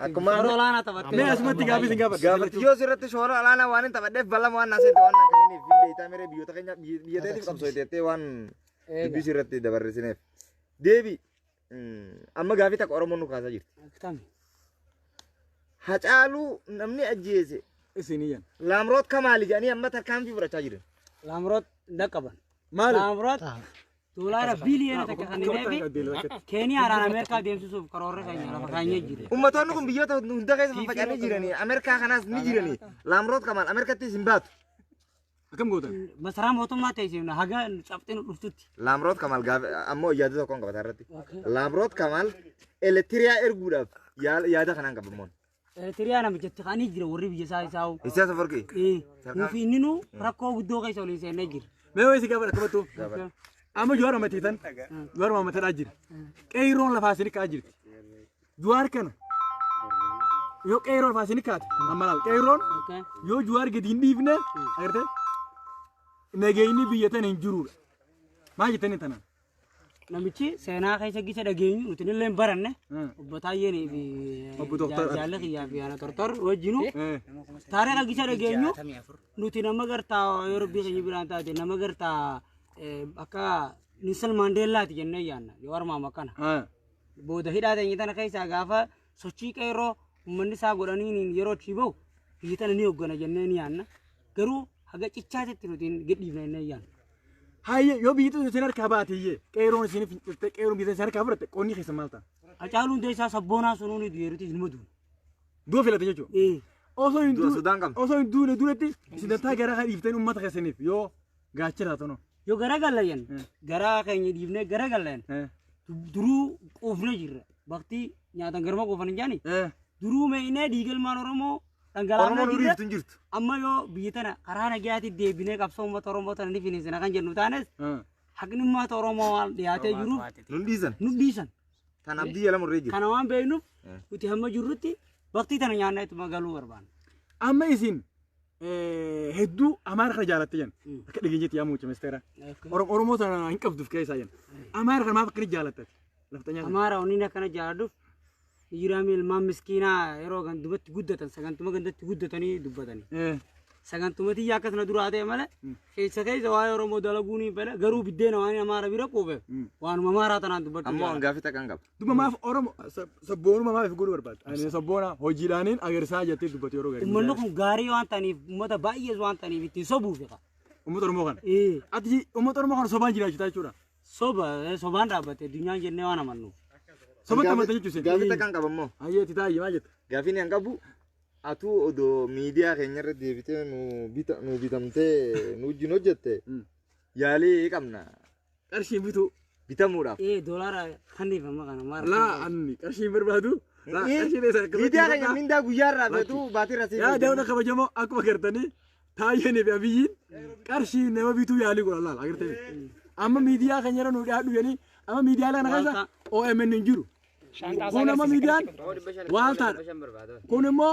Speaker 2: Akkuma shoora olaanaa taphattee.
Speaker 1: Mee asumatti gaaffii isin gaafadha.
Speaker 3: Gaafatti yoo sirratti shoora olaanaa waan hin taphatteef bal'ama waan naaseente waan naan kenniniif hin beektaa mere biyyoota keenya biyya teetiif qabsoo waan dubbii sirratti dabarsineef. Deebi amma gaafii takka Oromoon nu kaasaa jirti.
Speaker 2: Akkami?
Speaker 3: Hacaaluu namni ajjeese
Speaker 1: Isin iyyan.
Speaker 3: Laamroot Kamaali jedhanii amma tarkaanfii fudhachaa jiran.
Speaker 2: Laamroot dhaqqaban.
Speaker 1: Maali?
Speaker 2: Laamroot $1 biiliyoona 1 kennineefi Keeniyaadhaan Ameerikaa deemsisuuf karoorri keenya lafa kaanyee jira.
Speaker 3: Ummatoonni kun biyyoota hunda keessa faffaca'anii jiranii Ameerikaa kanaas ni jiranii Laamroot Kamaal Ameerikattis hin baatu.
Speaker 1: Akkam gootan?
Speaker 2: Masaraa mootummaa teessifna haga cabxin dhuftutti.
Speaker 3: Laamroot Kamaal gaafa ammoo yaada tokkoon qabata irratti. Laamroot Kamaal Elektiriyaa erguudhaaf yaada kanaan qabamoon.
Speaker 2: Eritiriyaa namichatti kaanii jira warri biyya isaa isaa'u.
Speaker 3: Isaas Afawarqii.
Speaker 2: Nuuf inni nu rakkoo guddoo keessa olii seennee jira.
Speaker 1: Mee wayii si gaafadha akkamattuu? Amma Jawaar Mammatiitan Jawaar Mammatadhaa jira. Qeerroon lafaa isin ka'aa jirti. Jawaar kana yoo qeerroon lafaa isin kaate amma laal qeerroon yoo Jawaar gadi hin dhiifne agartee nageenyi biyya tana hin jirudha. Maal jettanii tanaan?
Speaker 2: Namichi seenaa keessa gisa dhageenyu nuti illee hin baranne Obbo Taayyeenii fi
Speaker 1: Obbo Doktor
Speaker 2: Jaalli Kiyyaa fi Ana Tortor wajjinu taariika gisa dhageenyu nuti nama gartaa yoo rabbii keenya biraan taate nama gartaa akka Nelson Maandeellaati jennee yaanna Jawaar Maamma kana. Booda hidhaa teenya tana keessaa gaafa sochii qeerroo uummanni isaa godhaniin yeroo achii bahu biyya tana ni hoggana jennee ni yaanna. Garuu haga cichaatitti nuti hin gadhiifne jennee yaanna.
Speaker 1: Hayyee, yoo biyyi tun isin harkaa baate iyyee qeerroon isin finciltee qeerroon biyya isin harkaa fudhatte qonni keessa maal ta'a?
Speaker 2: Hacaaluu Hundeessaa sabboonaa sunuu ni du'eeruti ilma du'u.
Speaker 1: Du'a filate jechuudha.
Speaker 2: Ee.
Speaker 1: Osoo hin
Speaker 3: Du'a
Speaker 1: duune
Speaker 3: sodaan qabna.
Speaker 1: osoo hin duune duratti isin dantaa garaa kan dhiiftanii uummata keessaniif yoo gaachana taatanu.
Speaker 2: Yoo gara gallayan garaa keenya dhiifnee gara gallayan duruu quufnee jirra. Bakti nyaatan garma quufan hin jaani. Duruu meeynee dhiigalmaan Oromoo dhangalaafnee
Speaker 3: Oromoon
Speaker 2: jirra.
Speaker 3: uriiftu hin jirtu.
Speaker 2: Amma yoo biyya tana karaa nagayaatti deebinee qabsoo uummata Oromoo tana ni finiisina kan jennu taanes haqni uummata Oromoo waan dhiyaatee jiruuf
Speaker 3: Nun dhiisan.
Speaker 2: nu dhiisan.
Speaker 3: Tan abdii jala murree jiru.
Speaker 2: Kana waan beeknuuf nuti hamma jirrutti baktii tana nyaannee ittuma galuu barbaanna.
Speaker 1: Amma isin hedduu Amaara kana jaalatte jan. Akka dhageenyetti yaa muummicha ministeera. Oromoo tana hin qabduuf keessaa jan. Amaara kana maaf akkana jaalatte? Lafta nyaata.
Speaker 2: Amaara onni akkana jaaladhuuf jiraami ilmaan miskiinaa yeroo gandumatti guddatan sagantuma gandatti guddatanii dubbatanii. Sagantuma tiyya akkasuma duraa ta'e malee keessa keessa waa'ee Oromoo dalaguu ni fedha garuu biddeena waan Amaara bira quufeef waanuma Amaaraa tanaan dubbachuu
Speaker 3: Ammoo
Speaker 2: jaalladha.
Speaker 3: hangaafi takka hin qabu.
Speaker 1: Duba maaf Oromoo sabboonuma maaf godhuu barbaadde? Ani sabboona hojiidhaaniin agarsiisaa jettee dubbatu yeroo gaarii.
Speaker 2: Uummanni kun gaarii waan ta'aniif uummata baay'ees waan ta'aniif ittiin sobuuf qa.
Speaker 1: Uummata Oromoo kana. Ati uummata Oromoo kana sobaan jiraachitaa jechuudha.
Speaker 2: Soba sobaan dhaabbate addunyaan jennee waan amannuuf.
Speaker 1: Sobatti amanta jechuudha.
Speaker 3: Gaafii takka hin qabu ammoo.
Speaker 1: Ayyee itti taa'ii maal jetta?
Speaker 3: Gaafiin hin qabu. Atuu odoo miidiyaa keenya irra deebitee nu bita nu bitamtee nu wajjin hojjette yaalii qabna
Speaker 1: Qarshiin bituu.
Speaker 3: bitamuudhaaf.
Speaker 2: Ee doolaara kannifama kana maara.
Speaker 1: Laa anni qarshiin barbaadu. Laa qarshiin eessa akka
Speaker 3: Miidiyaa keenya mindaa guyyaa irraa feetu baatii irra
Speaker 1: Yaa daawwata kabajamoo akkuma gartanii Taayyeenii fi Abiyyiin qarshii nama bituu yaalii godhan laala agartanii. Amma miidiyaa keenya irra nu dhiyaadhu jedhanii amma miidiyaa kana keessa OMN hin jiru. Kun amma miidiyaan waaltaadha. Kun immoo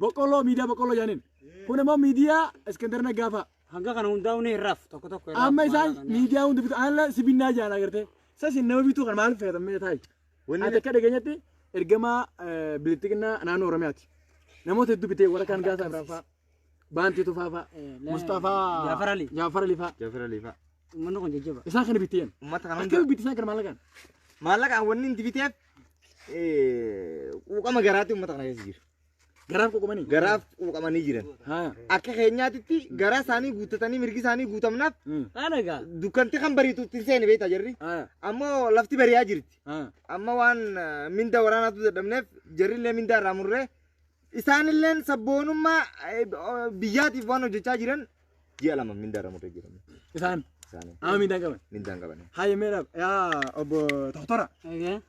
Speaker 1: boqqolloo miidiyaa boqqolloo jedhaniin. Kun immoo miidiyaa Iskandar Naggaa fa'a.
Speaker 2: Hanga kana hundaa'u ni hirraaf tokko tokko hirraaf.
Speaker 1: Amma isaan miidiyaa hundi bitu alla sibinnaa jedhan agartee. Sasi nama bituu kan maaliif fayyadamee taayi? Ati akka dhageenyatti ergamaa bilxiginnaa naannoo Oromiyaati. Namoota hedduu bitee warra kaan Gaasaa Ibrahim fa'a, Baantii Tufaa fa'a, Mustafaa
Speaker 2: Jaafar Ali.
Speaker 1: Jaafar Ali fa'a.
Speaker 3: Jaafar Ali fa'a.
Speaker 2: Uummanni kun jajjaba.
Speaker 1: Isaan kana bittee yan.
Speaker 3: Uummata kana hunda
Speaker 1: Akkami bitti isaan kana maallaqaan?
Speaker 3: maallaqaan wanni inni biteef quuqama garaatti uummata kana keessa jira.
Speaker 1: Garaaf quuqamanii?
Speaker 3: Garaaf quuqamanii jiran.
Speaker 1: Haa.
Speaker 3: Akka keenyaatitti garaa isaanii guuttatanii mirgi isaanii guutamnaaf
Speaker 2: Kana egaa
Speaker 3: dukkanti kan bariitu ittiin seene beektaa jarri.
Speaker 1: Haa.
Speaker 3: Ammoo lafti bari'aa jirti.
Speaker 1: Haa.
Speaker 3: Amma waan minda waraanaatu dadhabneef jarrillee minda irraa murree isaanilleen sabboonummaa biyyaatiif waan hojjechaa jiran ji'a lama minda irraa murree jiran.
Speaker 1: Isaan
Speaker 3: Isaanii
Speaker 1: amma miidhaan qaban.
Speaker 3: minda hin qaban.
Speaker 1: Haye meedhaaf yaa obbo Tohtora
Speaker 2: egaa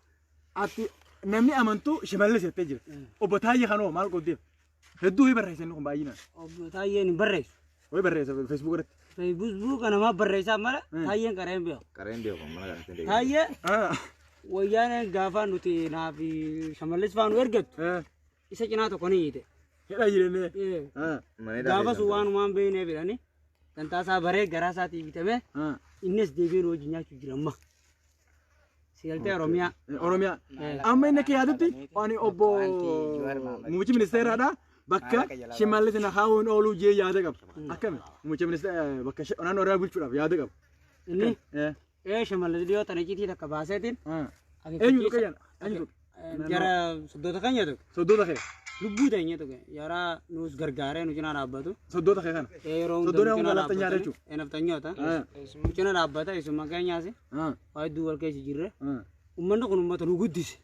Speaker 1: ati namni amantuu Shimallis jettee jira. Obbo Taayyee kanoo maal qoddeef? Hedduu ho'i barreessa inni kun baay'inaan.
Speaker 2: Obbo Taayyeen hin barreessu.
Speaker 1: Ho'i barreessa Facebook irratti.
Speaker 2: Feesbuuk namaa barreessaa mala Taayyeen qareen beeku.
Speaker 3: Qareen beeku mana kanatti hin deebiin.
Speaker 2: Taayyee wayyaaneen gaafa nuti naaf Shimallis faa nu ergattu isa cinaa tokko ni hiite.
Speaker 1: Hidha jireenyee.
Speaker 2: Gaafa sun waanumaan beeknee jedhanii dantaa isaa baree garaa isaatii bitamee innis deebiin hojii nyaachuu jira amma. Sigaltee Oromiyaa.
Speaker 1: Oromiyaa. Amma inni akka yaadutti ani obbo muummichi ministeeraadha. Bakka Shimallis na kaa'uun ooluu jee yaada qaba. Akkami muummicha ministeera bakka naannoo Oromiyaa bulchuudhaaf yaada qaba.
Speaker 2: Inni ee Shimallis dhiyoo tana icciitii takka baaseetiin.
Speaker 1: Eenyu tuqe jana? Eenyu tuqe?
Speaker 2: Jara soddoota keenya tuqe.
Speaker 1: Soddoota kee.
Speaker 2: Lubbuu teenya tuqe. Jara nuus gargaaree nu cinaa dhaabbatu.
Speaker 1: Soddoota kee kana.
Speaker 2: Yeroo hunda
Speaker 1: Soddoonni
Speaker 2: nu cinaa
Speaker 1: hanga nafxanyaa
Speaker 2: dhaabbatanii.
Speaker 1: jechuudha.
Speaker 2: Nafxanyoota. Nu cinaa dhaabbata isuma keenyaas. Waa hedduu wal keessa jirre. Uummanni kun uummata nu guddise.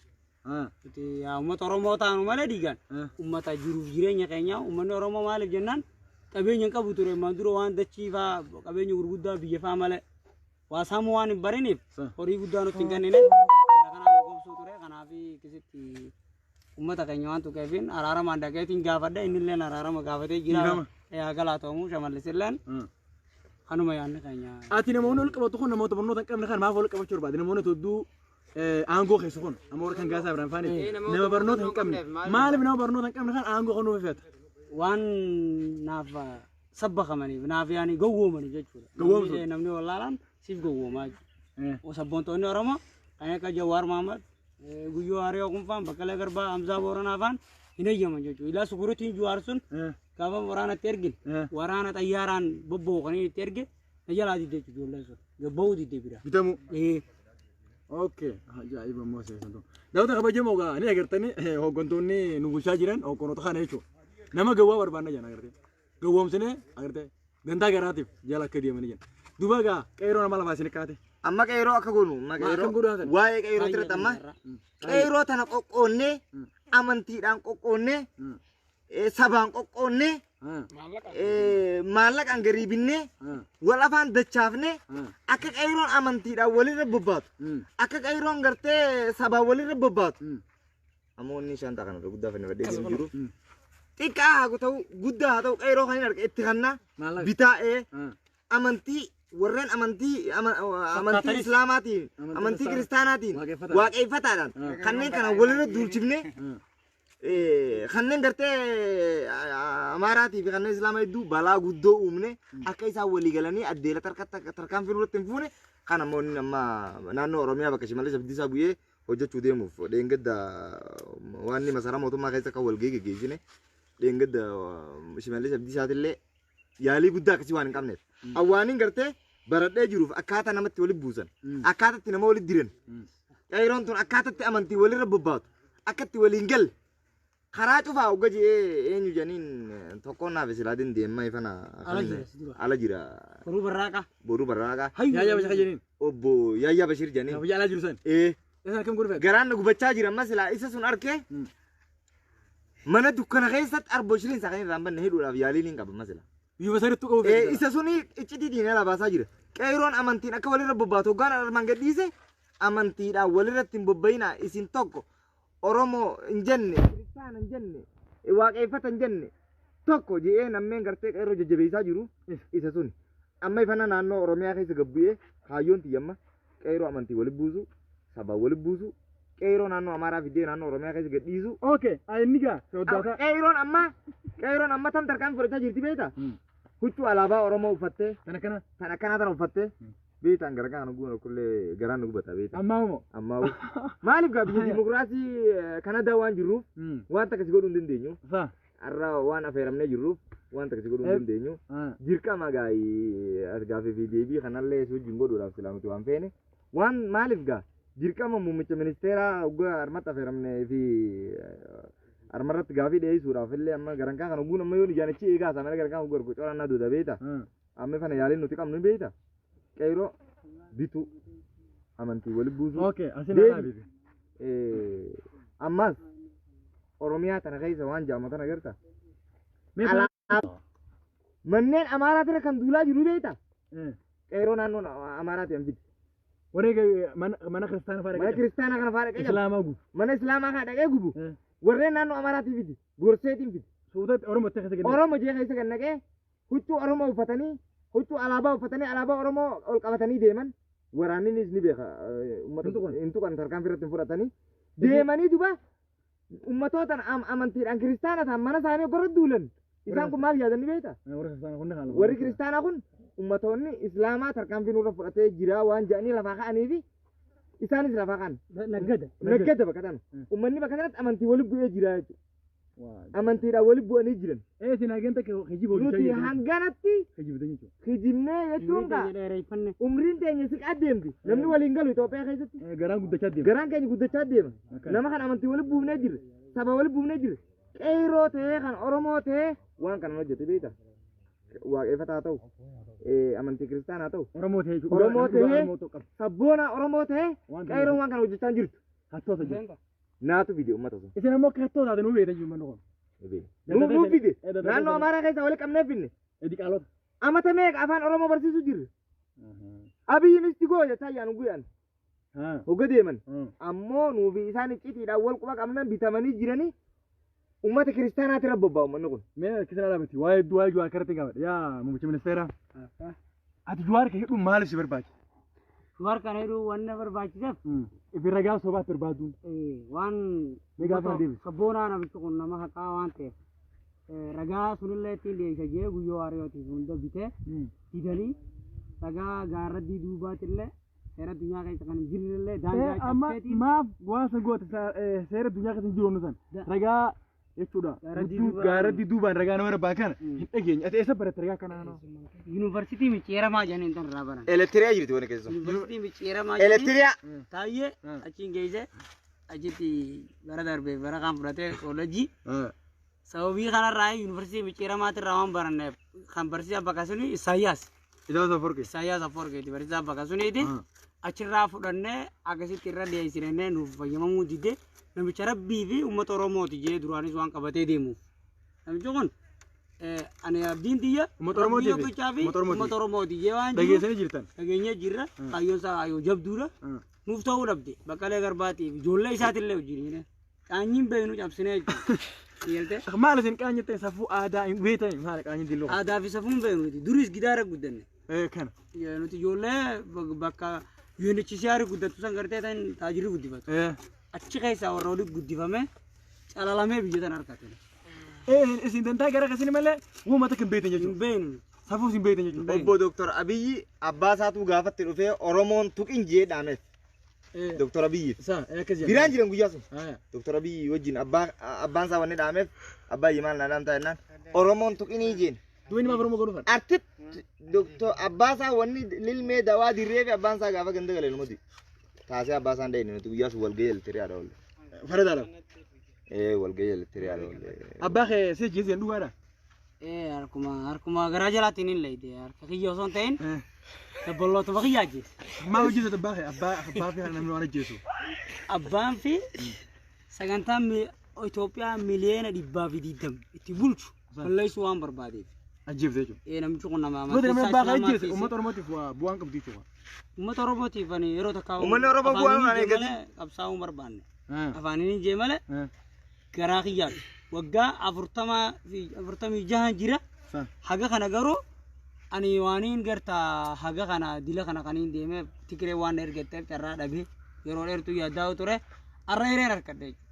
Speaker 2: Nuti yaa uummata Oromoo taanu malee dhiigaan. Uummata jiruuf jireenya keenya uummanni Oromoo maaliif jennaan qabeenya hin qabu ture ammaan dura waan dachii faa qabeenya gurguddaa biyya faa malee waa saamuu waan hin bariniif horii guddaa nutti hin kennine. Jara kanaan nu gobsuu ture kanaaf akkasitti uummata keenya waan tuqeefin araaramaan dhaqeetiin gaafadha innilleen araarama gaafatee jira.
Speaker 1: Dhiifama.
Speaker 2: Yaa galatoomuu Shimallisilleen kanuma yaadni keenya.
Speaker 1: Ati namoonni ol qabatu kun namoota barnoota hin qabne kan maaf ol qabachuu barbaade? Namoonni hedduu aangoo keessa kun amma warra kan Gaasaa Ibrahim faani nama barnoota hin qabne maaliif nama barnoota hin qabne kan aangoo kan nuuf feeta?
Speaker 2: Waan naaf sabbakamaniif naaf yaani gowwoomanii jechuudha.
Speaker 1: Gowwoomsu.
Speaker 2: Namni wallaalaan siif gowwoomaa jechuudha. Sabboontoonni Oromoo kan akka Jawaar Mohaammed, Guyyoo Hariyoo Kunfaan, Baqqalee Garbaa, Hamzaa Booranaa faan hin eeyyaman jechuudha. Ilaa sukuritiin Jawaar sun gaafa waraanatti ergin waraana xayyaaraan bobba'u kan inni itti erge na jalaa didde jechuudha ijoolleen sun. Gabba'uu didde bira.
Speaker 1: Bitamu. Okay. Ajaa'iba immoo seesan. Daawwata kabajamoo gaa ni agartanii hooggantoonni nu bulchaa jiran hooggantoota kana jechuudha. Nama gowwaa barbaanna jedhan agartee. Gowwoomsinee agartee dantaa garaatiif jala akka deemanii jiran. Duuba gaa qeeroo nama lafaa isin kaate.
Speaker 3: Amma qeeroo akka goonu amma
Speaker 1: Maa akkam
Speaker 3: qeeroo
Speaker 1: godhu haatan?
Speaker 3: waa'ee qeeroo irratti amma qeeroo tana qoqqoonnee amantiidhaan qoqqoonnee sabaan qoqqoonnee maallaqaan gariibinnee wal afaan dachaafnee akka qeeroon amantiidhaan walirra bobbaatu akka qeeroon gartee sabaan walirra bobbaatu. Amma wanni shantaa kana guddaa fannifadhee deemu jiru. Xiqqaa haa ta'u guddaa haa ta'u qeeroo kan hin arge itti kannaa
Speaker 1: Maallaqa.
Speaker 3: bitaa'ee amantii warreen amantii amantii islaamaatiin
Speaker 1: Amantii
Speaker 3: amantii
Speaker 1: kiristaanaa.
Speaker 3: kiristaanaatiin
Speaker 1: Waaqeffataadhaan.
Speaker 3: waaqeffataadhaan kanneen kana walirra duulchifne kanneen gartee amaaraatii fi kanneen islaama hedduu balaa guddoo uumne akka isaan walii galanii addeela tarkaanfii nurratti hin fuune. Kan ammoo inni amma naannoo Oromiyaa bakka Shimallis Abdiisaa bu'ee hojjechuu deemuuf dheengadda waan inni masaraa mootummaa keessa akka walgahii geggeessine dheengadda Shimallis Abdiisaatillee yaalii guddaa akkasii waan hin qabneef. Awwaaniin gartee baradhee jiruuf akkaataa namatti walitti buusan, akkaataa itti nama walitti diran, qeeroon tun akkaataa itti amantii walirra bobbaatu, akka itti waliin galle karaa cufaa hogga ji'ee eenyu jedhaniin tokkoon naaf silaa deemma ifana
Speaker 2: Ala jira si dura.
Speaker 3: Ala jira.
Speaker 2: Boruu Barraaqa.
Speaker 3: Boruu Barraaqa.
Speaker 1: Yaayyaa Bashir jedhaniin.
Speaker 3: Obbo Yaayyaa Bashir jedhaniin.
Speaker 1: Biyya alaa jiru san.
Speaker 3: Ee.
Speaker 1: Isa akkam godhu fedha?
Speaker 3: Garaan na gubachaa jira amma silaa isa sun arkee mana dukkana keessatti arbo shiliin isaa kan irraa hin banne hidhuudhaaf yaaliin hin qaba amma silaa.
Speaker 1: Biyyuma sanitti qabu
Speaker 3: Ee,
Speaker 1: fedha.
Speaker 3: isa suni iccitii diinaa labaasaa jira. Qeeroon amantiin akka walirra bobbaatu hoggaan armaan gadhiise amantiidhaan walirratti hin bobba'inaa isin tokko Oromoo hin jenne, kiristaana hin jenne, waaqeffata hin jenne tokko je'ee nammeen gartee qeerroo jajjabeessaa jiru isa suni. Amma ifana naannoo Oromiyaa keessa gad bu'ee kaayyoon tiyya amma qeerroo amantii walitti buusu, sabaan walitti buusu, qeerroo naannoo Amaaraa fidee naannoo Oromiyaa keessa gad dhiisu.
Speaker 1: Okay, inni gaa soddaataa.
Speaker 3: Qeerroon amma tam tarkaanfii fudhachaa jirti beektaa? Huccuu alaabaa Oromoo uffattee
Speaker 1: Kan akkana.
Speaker 3: Kan akkanaa tana uffattee beektaan gara kana guuna kullee garaan nu gubata beektaa.
Speaker 1: Ammaa moo?
Speaker 3: Ammaa maaliif gaa biyya dimokiraasii Kanadaa waan jirruuf waan akkasii godhuu hin dandeenyu.
Speaker 1: Saa.
Speaker 3: Har'a waan affeeramnee jirruuf waan akkasii godhuu hin dandeenyu. Dirqama gaa as gaafii fi deebii kanallee si wajjin godhuudhaaf silaa nuti waan feene. Waan maaliif gaa dirqama muummicha ministeeraa hoggaa harmatti affeeramnee fi harmarratti gaafii dhiyeessuudhaaf illee amma garankaa kana guun amma yoo ijaan achi eegaa isaa malee garankaa kun gargaaru corannaa duuda beektaa. Amma kana yaaliin nuti qabnu ni beektaa. Qeerroo bituu amantii walitti buusuu.
Speaker 1: Okay, asin
Speaker 3: Deebi.
Speaker 1: alaa bibi.
Speaker 3: Ammas Oromiyaa tana keessa waan jedhamu tana agarta.
Speaker 1: Mee
Speaker 3: Manneen Amaaraatirra kan duulaa jiru beektaa? Qeerroo naannoo Amaaraati an fide.
Speaker 1: Warri mana kiristaanaa fa'aa
Speaker 3: Mana
Speaker 1: dhaqee
Speaker 3: kiristaanaa kana fa'aa dhaqee jaba.
Speaker 1: Islaamaa gubu.
Speaker 3: Mana Islaamaa kana dhaqee gubu. Warreen naannoo Amaaraatii fide. Gorseetiin fide.
Speaker 1: Suutatti Oromootti keessa kenne.
Speaker 3: Oromoo jee keessa kan naqee huccuu Oromoo uffatanii huccuu alaabaa uffatanii alaabaa Oromoo ol qabatanii deeman. Waraanninis ni beeka. Uummata
Speaker 1: Hin tuqan.
Speaker 3: Hin tuqan, tarkaanfii irratti hin fudhatanii. Deemanii duba ummatootaan amantiidhaan kiristaana ta'an mana isaanii ogorra duulan. Isaan kun maal yaadanii beektaa?
Speaker 1: Warri kiristaanaa kun ni haala.
Speaker 3: Warri kiristaanaa kun ummatoonni islaamaa tarkaanfii nurra fudhatee jira waan jedhanii lafaa ka'anii fi isaanis lafaa ka'an.
Speaker 2: Naggada.
Speaker 3: Naggada bakka tana. Uummanni bakka sanatti amantii walitti bu'ee jira jechuudha. Amantiidhaan walitti bu'anii jiran.
Speaker 1: Ee, sin hageen takka kijiba hojjechaa
Speaker 3: Nuti
Speaker 1: jirtu.
Speaker 3: hanganatti
Speaker 1: Kijibdan jechuudha.
Speaker 3: kijibnee jechuun kaa
Speaker 2: Dheereeffanne.
Speaker 3: Umriin teenya siqaa deemti. Namni waliin galu Itoophiyaa keessatti.
Speaker 1: Garaan guddachaa deema.
Speaker 3: Garaan keenya guddachaa deema.
Speaker 1: Akkana.
Speaker 3: Nama kan amantii walitti buufnee jirra. Saba walitti buufnee jirra. Qeerroo ta'ee kan Oromoo ta'ee waan kana hojjete beektaa? Waaqeffataa ta'u, amantii kiristaanaa ta'u,
Speaker 1: Oromoo ta'ee jechuudha.
Speaker 3: Oromoo
Speaker 1: Dhugaa
Speaker 3: ta'ee
Speaker 1: Oromoo ta'uu qaba.
Speaker 3: sabboona Oromoo ta'ee
Speaker 1: Waan kana
Speaker 3: qeerroon waan kana hojjechaa hin jirtu.
Speaker 1: Hattoota jiru.
Speaker 3: Naatu fide uummata sun.
Speaker 1: Isin ammoo akka hattoota taate nuu beektan jiru manni kun.
Speaker 3: Nuu fide. Naannoo Amaaraa keessaa walitti qabnee finne.
Speaker 1: Diqaalota.
Speaker 3: Amata meeqa afaan Oromoo barsiisuu jirra. Abiyyi misti goo jechaa yaanu guyyaan hogga deeman. Ammoo nuufi isaan iccitiidhaan wal quba qabnan bitamanii jiranii uummata kiristaanaatti irra bobba'u uummanni kun.
Speaker 1: Mee akkasina dhaabatti waa'ee waa'ee Jawaar karratti gaafadha. Yaa muummicha ministeeraa. Ati Jawaar kan hidhuun maaliif si barbaachise?
Speaker 2: Jawaar kana hidhuu waan na barbaachiseef
Speaker 1: Ifi ragaa sobaatti barbaaduun.
Speaker 2: Waan
Speaker 1: Mee gaafa na deebisi.
Speaker 2: Sabboonaa namichi kun nama haqaa waan ta'eef ragaa sunillee ittiin dhiyeessa jee guyyoo waariyootiif hunda bitee didanii ragaa gaarraddii duubaatillee seera addunyaa keessa kan hin jirrellee daangaa
Speaker 1: Amma
Speaker 2: cabseetiin
Speaker 1: maaf waan san goote seera addunyaa keessa hin jiru wanni san ragaa jechuudha.
Speaker 2: Gaarraddii
Speaker 1: Hudduu
Speaker 2: duubaan.
Speaker 1: Gaarraddii duubaan ragaa nama barbaadan kana hin dhageenye. Ati eessa baratte ragaa kana nama?
Speaker 2: Yuunivarsiitii micciiramaa jedhanii tan irraa baran.
Speaker 3: Elektiriyaa jirti wani keessa.
Speaker 2: Yuunivarsiitii micciiramaa jedhanii
Speaker 3: Elektiriyaa.
Speaker 2: taayyee achiin geesse achitti bara darbee bara kan fudhatee koolleejjii sababii kanarraa yuunivarsiitii micciiramaatirraa waan baranneef kan barsiisaa bakka suni Isaayyaas.
Speaker 1: Isaayyaas Aforqee.
Speaker 2: Isaayyaas Aforqeeti barsiisaa bakka suniiti. Achirraa fudhannee akkasitti irra dhiyeessinee nuuf fayyamamuu dide namicha rabbii fi uummata Oromooti jee duraanis waan qabatee deemuuf. Namichi kun ani abdiin tiyya
Speaker 1: Uummata Oromootii fi-
Speaker 2: Rabbii tokkichaa fi
Speaker 1: uummata Oromootii.
Speaker 2: uummata Oromooti jee waan jiruuf
Speaker 1: Dhageessanii jirtan.
Speaker 2: dhageenyee jirra. Kaayyoon isaa kaayyoo jabduudha. Nuuf ta'uu dhabde Baqqalee Garbaatiif ijoollee isaatillee wajjin qaanyiin beeknu cabsinee jechuudha. Yeeltee
Speaker 1: Maal isin qaanyittan safuu aadaa hin beektan maal qaanyi dilloo?
Speaker 2: Aadaa fi safuun beeknu nuti duris gidaara guddanne.
Speaker 1: Kana.
Speaker 2: Nuti ijoollee bakka UNHCR guddattu san gartee tan taajirri guddifatu. Achi keessaa warra olii guddifame calalamee biyya tan harkate.
Speaker 1: Isin dantaa gara akkasii malee uummata kan beektan
Speaker 2: Hin
Speaker 1: jechuudha.
Speaker 2: beeknu.
Speaker 1: Safuu isin beektan jechuudha.
Speaker 3: Obbo Dooktor Abiyyi abbaa isaatu gaafatti dhufee Oromoon tuqin jee dhaameef. Dooktor Abiyyiif.
Speaker 1: Isaa akkas jedha.
Speaker 3: Biraan jiran guyyaa sun. Dooktor Abiyyi wajjin abbaan isaa wanni dhaameef abbaa maal na dhaamtaa jennaan Oromoon tuqinii jeen.
Speaker 1: Duwwin maaf Oromoo godhu fadha.
Speaker 3: Artit Dooktor abbaa isaa wanni lilmee dawaa dirree fi abbaan isaa gaafa ganda galee nuti. Taasee abbaa isaan dhayine nuti guyyaa sun walgahii eltiriyaadha oolle.
Speaker 1: Faradaadha.
Speaker 3: Walgahii eltiriyaadha oolle.
Speaker 1: Abbaa kee si ajjeeseen dhugaadha.
Speaker 2: Harkuma garaa jalaatiin hin leeyde harka kiyya osoo hin ta'in dabballootuma kiyya ajjeese.
Speaker 1: Maal hojjetu abbaa kee abbaa fi namni waan ajjeesu.
Speaker 2: Abbaan fi sagantaan Itoophiyaa 120 miliyoona itti bulchu balleessuu waan barbaadeef.
Speaker 1: Ajjeefte jechuudha.
Speaker 2: Namichi kun nama
Speaker 1: Uummata namni abbaa kee
Speaker 2: amantii
Speaker 1: ajjeese
Speaker 2: isaa
Speaker 1: uummata Oromootiif bu'aan qabdu jechuudha.
Speaker 2: Uummata Oromootiif ani yeroo takka
Speaker 3: Uummanni Oromoo bu'aan waan eeggatu.
Speaker 2: malee qabsaa'uu barbaanne. Afaaniin hin jee malee garaa kiyyaadha. Waggaa 46 jira. Haga kana garuu ani waaniin gartaa haga kana dila kana kaniin deemee Tikiree waan na ergatteef carraa dhabee yeroo dheertuu yaaddaa ture har'a hireen harkadhe jechuudha.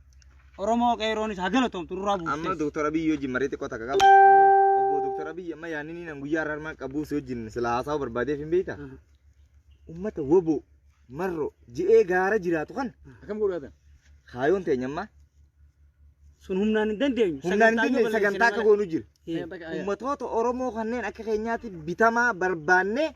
Speaker 2: Oromoo qeerroonis haa galatoomtu nurraa
Speaker 3: Amma
Speaker 2: buustees.
Speaker 3: Dooktor Abiyyi wajjin marii xiqqoo takka qaba. Obbo Dooktor Abiyyi amma yaadni inni guyyaa har'aa armaan qabuuf si wajjin sila haasa'uu barbaadeef hin beektaa? Uummata woboo marro ji'ee gaara jiraatu kan
Speaker 1: Akkam godhu
Speaker 3: kaayoon teenya ammaa
Speaker 2: Sun humnaan hin dandeenyu.
Speaker 3: humnaan hin dandeenye sagantaa akka goonu jira.
Speaker 1: yaatan?
Speaker 3: Uummatoota Oromoo kanneen akka keenyaatti bitamaa barbaannee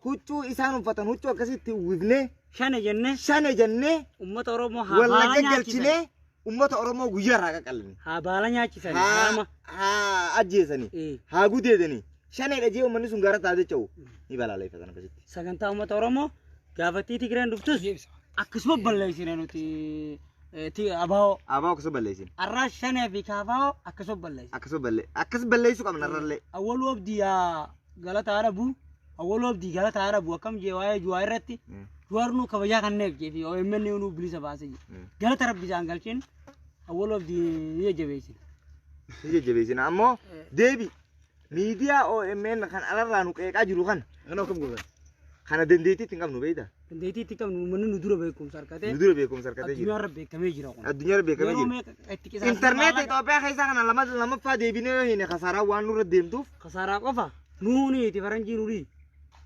Speaker 3: huccuu isaan uffatan huccuu akkasitti uwwifnee
Speaker 2: Shane jennee
Speaker 3: shane jennee
Speaker 2: uummata Oromoo haa baala
Speaker 3: wallagga
Speaker 2: nyaachisan.
Speaker 3: galchinee uummata Oromoo guyyaa irraa qaqalline.
Speaker 2: Haa baala nyaachisan.
Speaker 3: Haa
Speaker 2: Harama.
Speaker 3: haa ajjeesanii haa gudeedanii shaneedha jee uummanni sun gaara taatee ce'u ni balaaleffatan akkasitti.
Speaker 2: Sagantaa uummata Oromoo gaafattii Tigireen dhuftus akkasuma balleessine nuti abaa'oo.
Speaker 3: Abaa akkasuma balleessin.
Speaker 2: Arraa shanee fi kaafaa'oo akkasuma balleessine.
Speaker 3: Akkasuma ballee akkas balleessuu qabna irrallee.
Speaker 2: Awwaluu abdii yaa galata arabu awwaluu abdii galata arabu akkam jee waa'ee Juwaa irratti Juwaar nuu kabajaa kanneef jee fi OMN nuu bilisa baase jee. Galata rabbi isaan galchin awwaluu abdii ni jajjabeessina.
Speaker 3: Ni jajjabeessina ammoo deebi miidiyaa OMN kan alarraa nu qeeqaa jiru kana
Speaker 1: Kana akkam godhan?
Speaker 3: kana dandeettii hin qabnu beektaa?
Speaker 2: Dandeettii itti qabnu uummanni nu dura beekumsa harkatee
Speaker 3: Nu dura beekumsa harkatee jira.
Speaker 2: addunyaarra beekamee jira kun.
Speaker 3: Addunyaarra beekamee
Speaker 2: Yeroo
Speaker 3: jira.
Speaker 2: meeqa itti qisaasne
Speaker 3: Intarneetii
Speaker 2: maallaqa
Speaker 3: Itoophiyaa keessaa kana lama lammaffaa deebinee yoo hin kasaaraa waan nurra deemtuuf
Speaker 2: kasaaraa qofa nuuni itti faranjii nuuni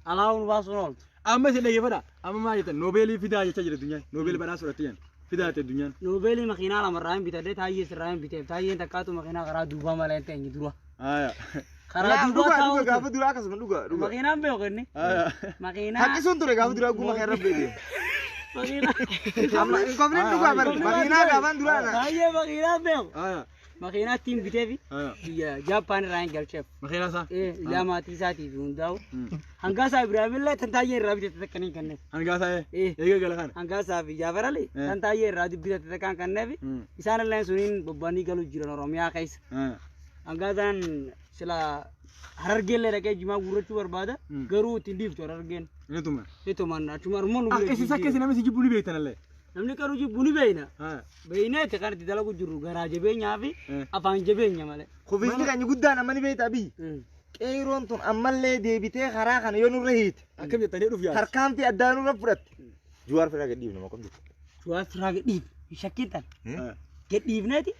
Speaker 2: alaa nu baasuun ooltu.
Speaker 1: Amma isin dhaggeeffadha. Amma maal jettan Noobeelii fidaa jechaa jira addunyaan. Noobeelii badhaasa fudhatte jedhan. Fidaa jette addunyaan.
Speaker 2: Noobeelii makiinaa lamarraa hin bitadhee taayyee sirraa hin biteef taayyeen takkaatu makiinaa karaa duubaa malee hin teenye dura. Karaa duubaa
Speaker 3: dhuga dhuga
Speaker 2: taa'uutu
Speaker 3: gaafa duraa akkasuma dhuga dhuga.
Speaker 2: makiinaan beeku inni. Makiinaa
Speaker 3: Haqqisuun ture gaafa duraa guma kan rabbi deemu.
Speaker 2: makiinaa
Speaker 3: Amma hin koflin dhugaa bari makiinaa gaafaan duraa na.
Speaker 2: taayyee makiinaan beeku. Makiinaa ittiin biteefi biyya Jaappaan irraa hin galcheef.
Speaker 1: Makiinaa isaa.
Speaker 2: Ijaa maatii isaatiif hundaa'u. Hangaasaa Ibraahimillee tan taayyee irraa bitate takka hin kenneef.
Speaker 1: Hangaasaa eega gala kana.
Speaker 2: Hangaasaa fi Jaafar Ali tan taayyee irraa bitate takka hin kenneef. Isaan illee suniin bobba'anii galuu jiran Oromiyaa keessa. Hangaasaan sila Harargeellee dhaqee jimaa guurrachuu barbaada. Garuu ittiin dhiiftu Harargeen.
Speaker 1: Inni tuma.
Speaker 2: Itumaan achuma armoo nu bira
Speaker 1: Isin akka isin namni si jibbuu ni beektan illee.
Speaker 2: Namni qaruu jibbu ni beekna. Beekneeti kan itti dalagu jirru garaa jabeenyaa fi afaan jabeenya malee.
Speaker 3: Kufiisni keenya guddaan amma ni beektaa biyyi. Qeeroon tun ammallee deebitee karaa kana yoo nurra hiite
Speaker 1: Akkam jettanii dhufu yaadu.
Speaker 3: tarkaanfii addaa nurra fudhatte. Juwaar firaa gad dhiifna maqam jettu.
Speaker 2: Juwaar firaa gad dhiifne hin shakkitan. Gad dhiifneeti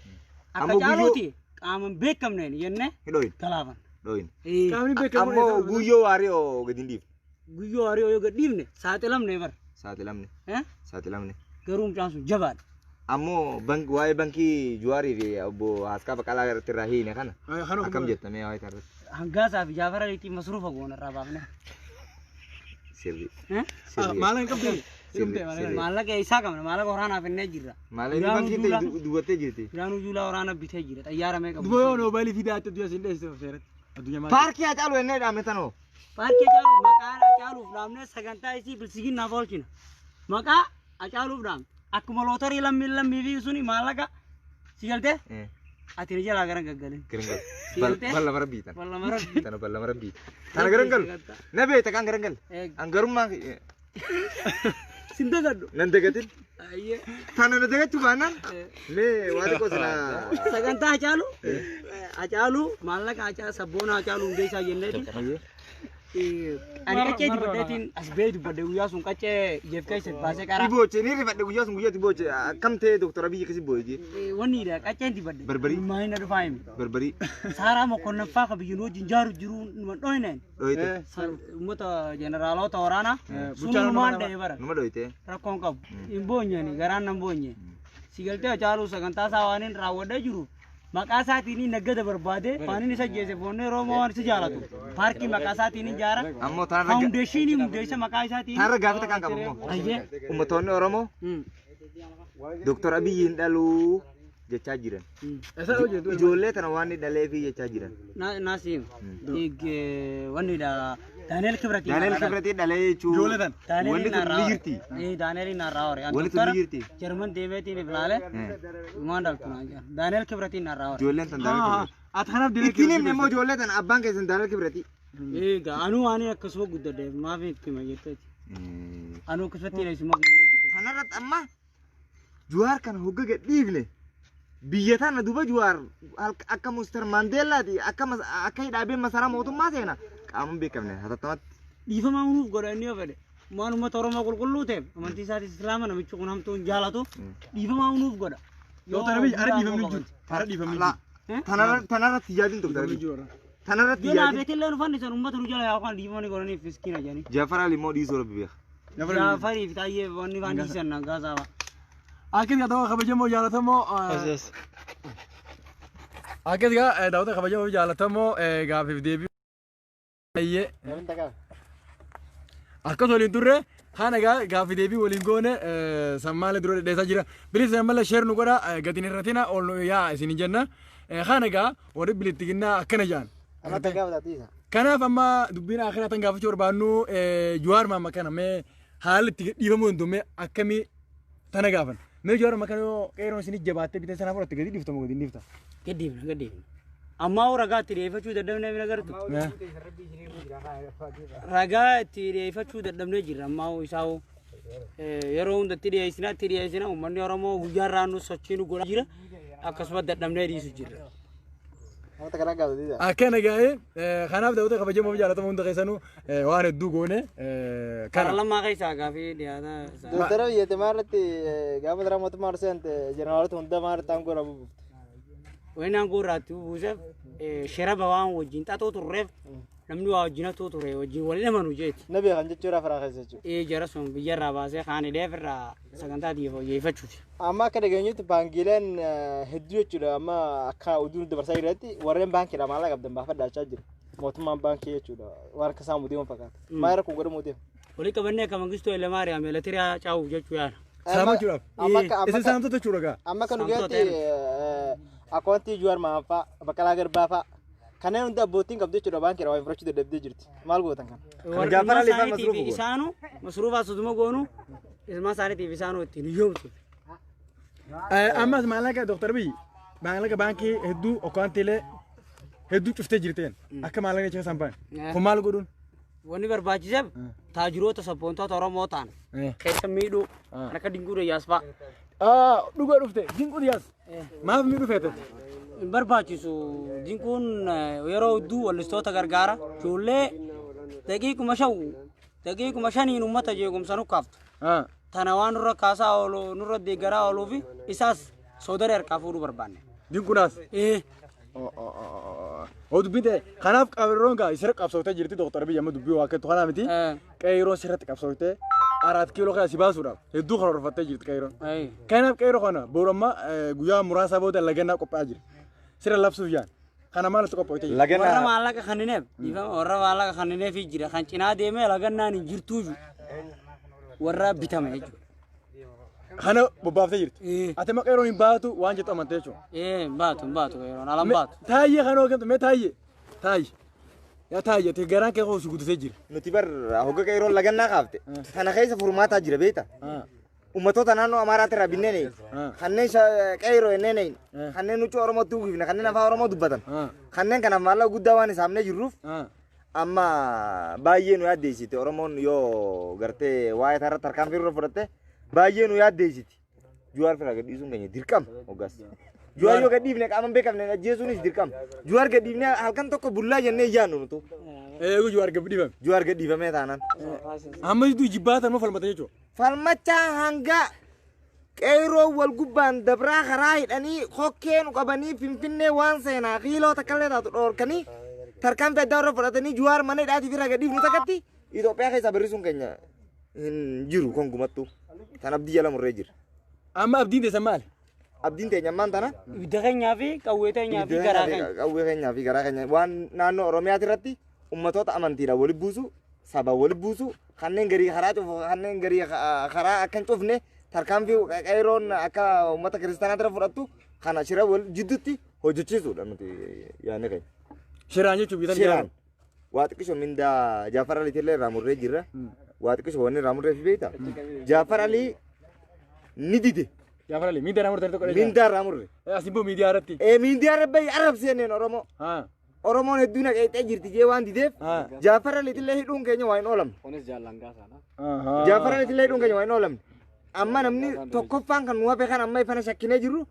Speaker 2: akka
Speaker 3: Ammoo guyyoo-
Speaker 2: caaluuti qaaman beekamneen jennee
Speaker 3: Dhooyin
Speaker 2: galaafan.
Speaker 3: dhooyin.
Speaker 1: Qaamni beekamu
Speaker 3: Ammoo guyyoo waarii oo gad hin dhiifne.
Speaker 2: Guyyoo waarii yoo gad dhiifne saaxilamne bara.
Speaker 3: Saaxilamne saaxilamne.
Speaker 2: Garuu mucaan sun jabaadha.
Speaker 3: Ammoo waa'ee bankii Juwaarii fi obbo Haaskaa Baqalaa irratti irraa hiine kana akkam jettamee waa'ee kanarratti
Speaker 2: Hangaasaa fi Jaafar Aliitiin masruufa goona irraa baafne.
Speaker 3: sirrii.
Speaker 1: Maallaqa hin qabdu.
Speaker 3: Sirrii.
Speaker 2: Maallaqa isaa qabna maallaqa waraanaaf innee jirra.
Speaker 3: Maallaqa bankiin ta'e duwwattee jirti.
Speaker 2: Biraanuu Juulaa waraana bitee jira xayyaara meeqa
Speaker 1: Duba yoo noobeelii fidaa addunyaa isin dheessite seeratti. Addunyaa maal?
Speaker 3: Paarkii Hacaaluu ennee dhaame tanoo.
Speaker 2: Paarkii Hacaaluu maqaa Hacaaluuf dhaabnee sagantaa isii bilisiginnaaf oolchina. Maqaa Hacaaluuf dhaabne. Akkuma lootarii lammiin lammii fi suni maallaqa si galtee ati ni jalaa gara gaggalin. Si galtee?
Speaker 3: Balla mara biitan.
Speaker 2: Balla mara biitan.
Speaker 3: Tana balla mara biitan. Tana garan galu. Na beekta kan garan galu. An garummaa
Speaker 2: Sin dagadhu.
Speaker 3: Nan dagatin.
Speaker 2: Ayyee.
Speaker 3: Tana na dagachuu baannaan mee waa xiqqoo silaa.
Speaker 2: Sagantaa Hacaaluu Hacaaluu maallaqa Hacaaluu sabboona Hacaaluu Hundeessaa jenneeti. Ani qaccee dubbadheetiin as ba'ee dubbadhe guyyaa sun qaccee jeef keessa baasee qaraa.
Speaker 3: Booche ni rifadhe guyyaa sun guyyaatti booche akkam ta'e Dooktar Abiyyi akkasi boo'e.
Speaker 2: Wanni dha qacceen dubbadhe.
Speaker 3: Barbarii.
Speaker 2: Maayina dhufaa himi.
Speaker 3: Barbarii.
Speaker 2: Saaraa Mokonnoffaa ka biyya nu wajjin jaaru jiru numa dhoyne.
Speaker 3: Dhoyite.
Speaker 2: Uummata jeneraalota waraanaa sun
Speaker 1: Bulchaa
Speaker 2: numaan
Speaker 1: nama
Speaker 2: dha'e bara.
Speaker 3: Numa dhoyite.
Speaker 2: Rakkoon qabu. Hin boonyani garaan nan boonye. Si galtee Hacaaluu sagantaa isaa waan hin raawwadhee jiru maqaa isaatiin naggada barbaade waan inni isa jeese foonnee Oromoo waan isa jaalatu paarkii maqaa isaatiin ijaara.
Speaker 3: Ammoo tanarra
Speaker 2: Faawundeeshinii hundeessa maqaa isaatiin.
Speaker 3: Tanarra gaafii takkaan qaba immoo.
Speaker 2: Ayyee.
Speaker 3: Uummattoonni Oromoo Dooktar Abiyyi hin dhaluu jechaa jiran.
Speaker 1: Eessa hojjetu?
Speaker 3: Ijoollee tana waan inni dhaleefi jechaa jiran.
Speaker 2: Naasiim. Wanni dha Daaneel Kibratii.
Speaker 3: Daaneel Kibratii dhalee jechuun.
Speaker 1: Ijoollee tana.
Speaker 3: Wanni tun ni jirti.
Speaker 2: Daaneel narraa hore.
Speaker 3: Wanni tun ni jirti.
Speaker 2: Jarman deemeetiin iflaale. Maan dhaltu naan jedhan. Daaneel Kibratii narraa hore.
Speaker 3: Ijoolleen tan Daaneel Kibratii.
Speaker 1: Ati kanaaf diree
Speaker 3: Ittiin himne immoo ijoollee tana abbaan keessan Daaneel Kibratii.
Speaker 2: Egaa anuu waan akkasuma guddadheef maaf itti hima jetteeti. Anuu akkasumatti isuma guddadhe.
Speaker 3: Kanarratti amma Juwaar kana hogga gad dhiifne biyya tana duba Juwaar akka Mister Maandeellaati akka akka hidhaabee masaraa mootummaa seena qaamaan beekamne hatattamatti.
Speaker 2: Dhiifamaa nuuf godha inni yoo fedhe. Waan uummata Oromoo qulqulluu ta'eef amantii isaatis Islaama namichi kun hamtuu hin jaalatu dhiifamaa nuuf godha.
Speaker 1: Dooktar Abiy ara dhiifamni hin jiru. Ara dhiifamni hin jiru.
Speaker 3: Tanarratti yaadin Dooktar Abiy. Tanarratti
Speaker 2: Yoo
Speaker 3: yaadin.
Speaker 2: naabeetillee nu fannisan uummata nu jala yaa'u kan dhiifama ni godhaniif miskiina jedhanii.
Speaker 3: Jaafar Ali immoo dhiisuu rabbi beeka.
Speaker 2: Jaafarii fi Taayyee wanni waan dhiisan nagaa saaba.
Speaker 1: Akkas gaa ta'uu kabajamoo jaalatamoo. Akkas gaa daawwata kabajamoo jaalatamoo gaaffiif deebii. Akkas waliin turre kana gaa gaaffii deebii waliin goone sammaalee dura dhedheessaa jira. Bilis mala share nu godha gadi hin irratina ol nu yaa isin jenna. Kana gaa warri bilittiginnaa akkana jaan. Kanaaf amma dubbiin akhiraa tan gaafachuu barbaannu Jawaar Maamma kana mee haalli itti dhiifamuu danda'u mee akkamii tana gaafan. Mee Jawaar Maamma kana yoo qeeroon isin jabaattee bitee sana fudhatte gadi dhiiftamu gadi hin dhiifta.
Speaker 2: Gadhiifna gadhiifna. Ammaa hoo ragaa itti dhiyeeffachuu dadhabnee min agartu. Ragaa itti dhiyeeffachuu dadhabnee jirra ammaa hoo isaa hoo. Yeroo hunda itti dhiyeessina itti dhiyeessina uummanni Oromoo guyyaa irraa nu sochii nu godhaa jira akkasuma dadhabnee dhiisu jirra.
Speaker 1: Akkana gaa'ee kanaaf daawwata kabajamoo fi jaalatamoo hunda keessanuu waan hedduu goone kana.
Speaker 2: Paarlaamaa keessaa gaafii dhiyaataa.
Speaker 4: Doktara biyya temaa irratti gaafa dara mootummaa arsee ante jeneraalota hunda maa irratti aangoo irraa buufte.
Speaker 2: Wayinaan aangoo irraa itti buuseef shiraba waan wajjin xaxoo turreef namni waa wajjin hatuu ture wajjin wal amanu jeeti.
Speaker 4: Na beekan jechuudha firaa keessa jechuudha.
Speaker 2: Ee jara sun biyya irraa baasee kaan hidheef irraa sagantaa xiyyeeffachuuti.
Speaker 4: Amma akka dhageenyutti baankiileen hedduu jechuudha amma akka oduu dabarsaa jiranitti warreen baankiidha maallaqa qabdan baafadhaa jechaa jiru. Mootummaan baankii jechuudha waan akka saamu deemuun fakkaata. Maal rakkoo godhamuu deema?
Speaker 2: Walii qabannee akka Mangistuu Hayilamaariyaam elektiriyaa caawuuf jechuu yaala.
Speaker 1: Saamachuudhaaf.
Speaker 4: Amma akka
Speaker 1: Isin saamtota jechuudha gaa.
Speaker 4: Amma akka nu
Speaker 2: Saamtota
Speaker 4: geetti akkaawuntii Juwaar Mahammad Baqqalaa Garbaa fa'aa kanneen hunda abboottiin qabdu jechuudha baankiidha waa fudhachuu dadhabdee jirti. Maal gootan kana?
Speaker 2: Warri
Speaker 3: Jaafar
Speaker 2: ilmaan
Speaker 3: Ali fa'aa
Speaker 2: isaaniitiif
Speaker 3: masruufa goona.
Speaker 2: isaanu masruufaa soduma goonu ilmaan isaaniitiif isaanu ittiin hiyyoomtu.
Speaker 1: Ammas maallaqa Dooktar Abiy maallaqa baankii hedduu akkaawuntiilee hedduu cuftee jirteen akka maallaqa jecha isaan ba'an. Kun maal godhuun?
Speaker 2: Wanni barbaachiseef taajiroota sabboontoota Oromoo ta'an keessa miidhuu kan akka Dinquu Dayyaas fa'a.
Speaker 1: Dhuga dhufte Dinquu Dayyaas maaf miidhuu feete?
Speaker 2: Hin barbaachisu Dinquun yeroo hedduu wallistoota gargaara ijoollee daqiiquma shan daqiiquma shaniin uummata jeequmsa nukkaaftu. Tana waan nurra kaasaa oolu nurra deeggaraa ooluu fi isaas soodara harkaa fuudhuu barbaanne.
Speaker 1: Dinquudhaas. Oo dubbiin ta'e kanaaf qeerroon gaa isirra qabsooftee jirti Dooktar Abiy amma dubbii waa kettu kanaa miti. Qeerroon sirratti qabsooftee 4 kiiloo kana si baasuudhaaf hedduu karoorfattee jirti qeerroon. Kanaaf qeerroo kana boru amma guyyaa muraasa booda lagannaa qophaa'aa jira. Sirra labsuuf yaan. Kana maal itti qophooftee jirti?
Speaker 2: Warra
Speaker 3: Lagannaa
Speaker 2: maallaqa kannineef dhiifama warra maallaqa kannineef jira kan cinaa deemee lagannaan hin jirtuu jiru. Warra bitame jechuudha.
Speaker 1: Kana bobbaaftee jirti. Ati amma qeerroon hin baatu waan jettu amantee jechuudha.
Speaker 2: Ee hin baatu hin baatu qeerroon alan baatu.
Speaker 1: Taayyee kan hoogamtu mee taayyee taayyee. Yaa taayyate garaan kee hoos guddisee jira.
Speaker 3: Nuti bar hogga qeeroon lagannaa kaafte. Kana keessa furmaataa jira beekta. Ummatoota naannoo Amaaraatti irraa binneen kanneen qeeroo jenneen kanneen huccuu Oromootti uwwifne kanneen afaan Oromoo dubbatan kanneen kanaaf maallaqa guddaa waan isaamnee jirruuf amma baay'ee nu yaaddeessiti. Oromoon yoo gartee waa'ee isaarratti tarkaanfii irra fudhatte baay'ee nu yaaddeessiti. Juwaar firaa gadhiisuun keenya dirqama hoggaas. Juwaar yoo gadhiifne qaama hin beekamne ajjeesuunis dirqama. Juwaar gadhiifne halkan tokko bullaa jennee yaadnu nutu.
Speaker 1: Eegu Juwaar gadhiifame.
Speaker 3: Juwaar gadhiifamee taanaan.
Speaker 1: Amma jidduu jibbaatan moo falmatan jechuudha.
Speaker 3: Falmachaa hanga qeeroo wal gubbaan dabraa karaa hidhanii hokkee nu qabanii Finfinnee waan seenaa kiiloo takkallee taatu dhoorkanii tarkaanfii addaa irra fudhatanii Juwaar mana hidhaatii fi gadhiifnu takkatti Itoophiyaa keessaa barrisuun keenya hin jiru kongumattuu. Tan abdii jala murree jira.
Speaker 1: Amma abdiin teessan maali?
Speaker 3: Abdiin teenya ammaan tana.
Speaker 2: Ibidda keenyaa fi qawwee teenyaa fi garaa keenya.
Speaker 3: Qawwee keenyaa fi garaa keenya waan naannoo Oromiyaati irratti ummatoota amantiidhaan wali buusu, saba wali buusu, kanneen garii karaa cufu, kanneen garii karaa akka hin cufne tarkaanfii qeeroon akka uummata kiristaanaa irra fudhattu kana shira wal jidduutti hojjechiisuudha nuti yaadni keenya.
Speaker 1: Shiraan jechuun bitan
Speaker 3: Shiraan. Waa xiqqisho mindaa Jaafar Aliitii illee irraa murree jirra. Waa xiqqisho wanni irraa murree fi beekta. Jaafar Alii ni dide.
Speaker 1: Jaafar Alii miindaa irraa murtanii tokko dheeraa.
Speaker 3: Mindaa irraa murre.
Speaker 1: Asiin boo miidiyaa irratti.
Speaker 3: Miindaa irra bahi arrabseeneen Oromoo. Oromoon hedduu naqeexee jirti jee waan dideef Jaafar Aliitillee hidhuun keenya waa hin oolamne.
Speaker 4: Kunis jaallangaa sana.
Speaker 3: Jaafar Aliitillee hidhuun keenya waa hin oolamne. Amma namni tokkoffaan kan nu hafe kan amma ifana shakkinee jirru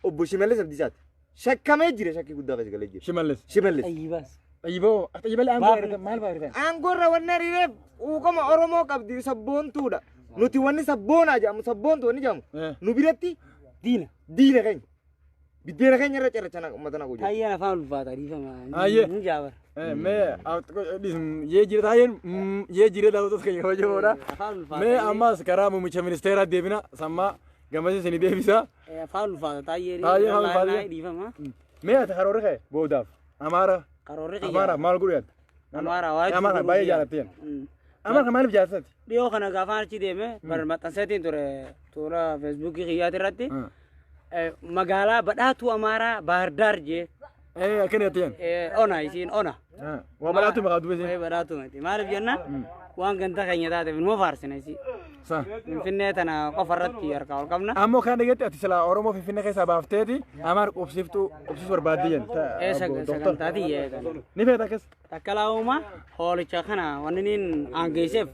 Speaker 3: obbo Shimallis Abdiisaati. Shakkamee jira shakkii guddaa keessa galee jira.
Speaker 1: Shimallis.
Speaker 3: Shimallis.
Speaker 2: Xayyibaas.
Speaker 1: Xayyiboo xayyibalee aangoo argatan maal fa'aa argatan?
Speaker 3: Aangoo irra wanni hariireef quuqama Oromoo qabdi sabboontuudha. Nuti wanni sabboonaa jedhamu sabboontu wanni jedhamu nu biratti
Speaker 2: Diina.
Speaker 3: diina keenya. Biddeena keenya irra cirracha uummata naqu jiru.
Speaker 2: Taayyeen afaan ulfaata dhiifama.
Speaker 1: Ayyee.
Speaker 2: Ni jaabar.
Speaker 1: Mee yee jira taayyeen yee jira daawwattoota keenya kabajamoodha.
Speaker 2: Afaan ulfaata.
Speaker 1: Mee ammas karaa muummicha ministeeraa deebina sammaa gammasii isinii deebisa.
Speaker 2: Afaan ulfaata taayyeen.
Speaker 1: Taayyeen afaan ulfaata.
Speaker 2: Dhiifama.
Speaker 1: Mee ati karoorri kee boodaaf Amaara
Speaker 2: Karoorri kiyya.
Speaker 1: Amaara maal godhu yaadda?
Speaker 2: Amaara waa'ee.
Speaker 1: Amaara baay'ee jaalatteen. Amaara maaliif jaalattati?
Speaker 2: Dhiyoo kana gaafaan achi deeme bar maxxanseetiin ture toora feesbuukii kiyyaati irratti magaalaa badhaatuu Amaaraa Baahirdaar jee
Speaker 1: Akkana jetteen.
Speaker 2: Ona isiin ona.
Speaker 1: Waa badhaatu maqaa dubbisee.
Speaker 2: Badhaatuu miti maaliif jennaan waan ganda keenya taateef numa faarsina isii.
Speaker 1: Sa.
Speaker 2: Finfinnee tana qofa irratti harkaa ol qabna.
Speaker 1: Ammoo kan dhageetti ati silaa Oromoo Finfinnee keessaa baafteeti Amaara qubsiiftuu qubsiisuu barbaaddi jenne.
Speaker 2: Sagantaa tiyya tana.
Speaker 1: Ni feeta akkas.
Speaker 2: Takka laa'uma hoolicha kana wanni niin aangeesseef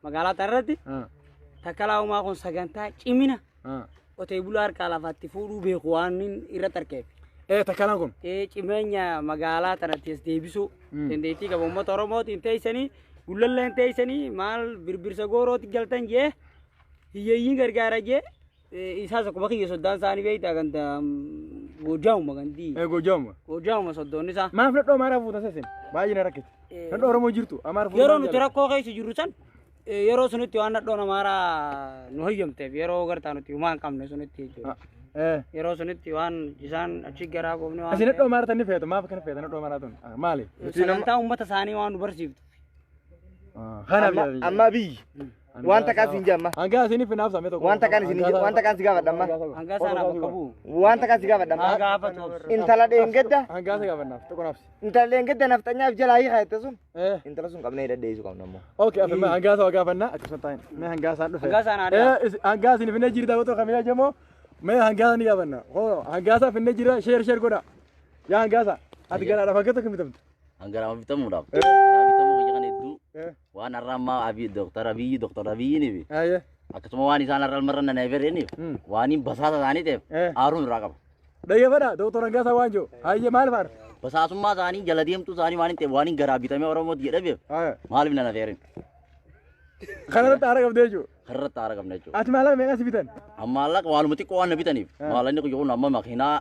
Speaker 2: magaalaa tana irratti takka laa'umaa kun sagantaa cimina qotee bulaa harkaa lafaatti fuudhuu beeku waan inni irratti argeef.
Speaker 1: Takkalaan kun.
Speaker 2: Cimeenya magaalaa tanatti as deebisuu dandeettii qaba uummata Oromootiin teessanii gullalleen teessanii maal birbirsa goorootti galtan jee hiyyeeyyiin gargaara jee isaas akkuma kiyya soddaan isaanii beektaa ganda Goojaamuma gandii.
Speaker 1: Goojaamuma.
Speaker 2: Goojaamuma soddoonni isaa.
Speaker 1: Maaf nadhoo Amaaraa fuutan seesin baay'ee na rakkite. Nadhoo Oromoo jirtu Amaara fuutan.
Speaker 2: Yeroo nuti rakkoo keessa jirru san yeroo sunitti waan nadhoon Amaaraa nu hayyamteef yeroo gartaa nuti humaa hin qabne sunitti jechuudha. Yeroo sunitti waan isaan achi garaa goofne waan.
Speaker 1: Isin nadhoo Amaaraa tan ni feetu maaf akkana feeta nadhoo Amaaraa tun maali?
Speaker 2: Sagantaa uummata isaanii waan nu barsiiftu.
Speaker 1: Kanaaf
Speaker 3: Amma biyyi waan takkaan siin jedha amma.
Speaker 1: Hangaa isin finaaf samee tokko.
Speaker 3: Waan takkaan isin waan takkaan si gaafadha amma.
Speaker 2: Hangaa isaan bakka bu'u.
Speaker 3: Waan takkaan si gaafadha amma.
Speaker 2: Haa gaafatu.
Speaker 3: Intala dheengadda.
Speaker 1: Hangaa si gaafannaaf tokko naafsi.
Speaker 3: Intala dheengadda nafxanyaaf jalaa hiikaa jette sun. Intala sun qabnee hidhadheessuu qabna ammoo.
Speaker 1: Okay, afi hangaa isaa gaafannaa akkasuma taa'in. Mee hangaa isaan dhufe.
Speaker 2: Hangaa isaan aadaa.
Speaker 1: Hangaa isin finnee jirta otoo kamila jamoo. Mee hangaa isaa ni gaafanna. Hoo hangaa isaa finnee jira sheer sheer godha. Yaa hangaa isaa ati garaadhaaf hanga tokko bitamte.
Speaker 5: Hangaraa bitamuudhaaf. Garaa bitamuu kiyya kana hedduu waan har'a ammaa Abiy Dooktar Abiyyi Dooktar Abiyyiiniif akkasuma waan isaan har'a marra na neefereeniif waan hin basaasa isaanii ta'eef aaruun irraa qaba.
Speaker 1: Dhaggeeffadha Dooktar Hangaasaa waan jiru. Hayyee maal faara?
Speaker 5: Basaasummaa isaanii jala deemtuu isaanii waan hin ta'eef waan hin garaa bitamee Oromootti jedhameef maaliif na nafeerin?
Speaker 1: Kanarratti aara qabdee jechuudha.
Speaker 5: Kanarratti aara qabna jechuudha.
Speaker 1: Ati maallaqa meeqa si bitan?
Speaker 5: Amma maallaqa waanuma xiqqoo waan na bitaniif maallaqni kun amma makiinaa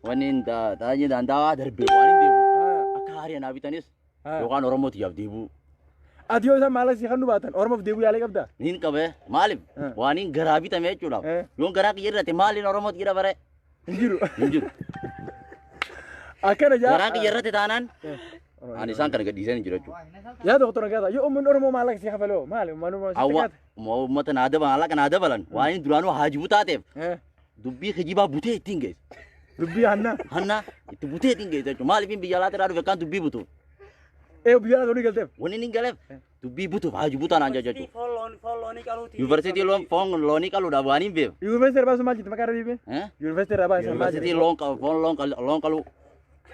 Speaker 5: wanni taa'anii danda'aa darbee waan hin deemu. Akka haarii naa bitanis yookaan Oromootti yaaf deebi'u.
Speaker 1: Ati yoo isaan maallaqa si kan baatan Oromoof deebi'uu yaalee qabdaa?
Speaker 5: Niin qabee maaliif waan hin garaa bitame jechuudhaaf yoon garaa kiyya irratti maaliin Oromootti jira bare?
Speaker 1: Hin jiru.
Speaker 5: Hin jiru.
Speaker 1: Akkana jaa.
Speaker 5: Garaa kiyya irratti taanaan ani isaan kana gadhiisee hin jiru jechuudha.
Speaker 1: Yaa Dooktor Hangaasaa yoo uummanni Oromoo maallaqa si kafaloo maali uummanni Oromoo si
Speaker 5: Hawwa
Speaker 1: xiqqaate?
Speaker 5: uummata naa dabalan maallaqa naa dabalan waan hin duraanuu haajibu taateef dubbii kijibaa butee ittiin geesse.
Speaker 1: Dubbii hannaa.
Speaker 5: Hannaa itti butee ittiin geesse jechuudha. Maaliif biyya alaatii irraa dhufe kan dubbii butuuf?
Speaker 1: Ee, biyya alaa ni galteef.
Speaker 5: Wanni inni galeef dubbii butuuf haaju butaa naan jechuudha.
Speaker 2: Foon loonii qaluuti.
Speaker 5: Yuunivarsiitii loon foon loonii qaluudhaaf waan hin beef.
Speaker 1: Yuunivarsiitii irraa baasu maal jirti maqaa irra dhiibee? Yuunivarsiitii irraa baasu maal
Speaker 5: Yuunivarsiitii
Speaker 1: jirti?
Speaker 5: loon foon loon qaluu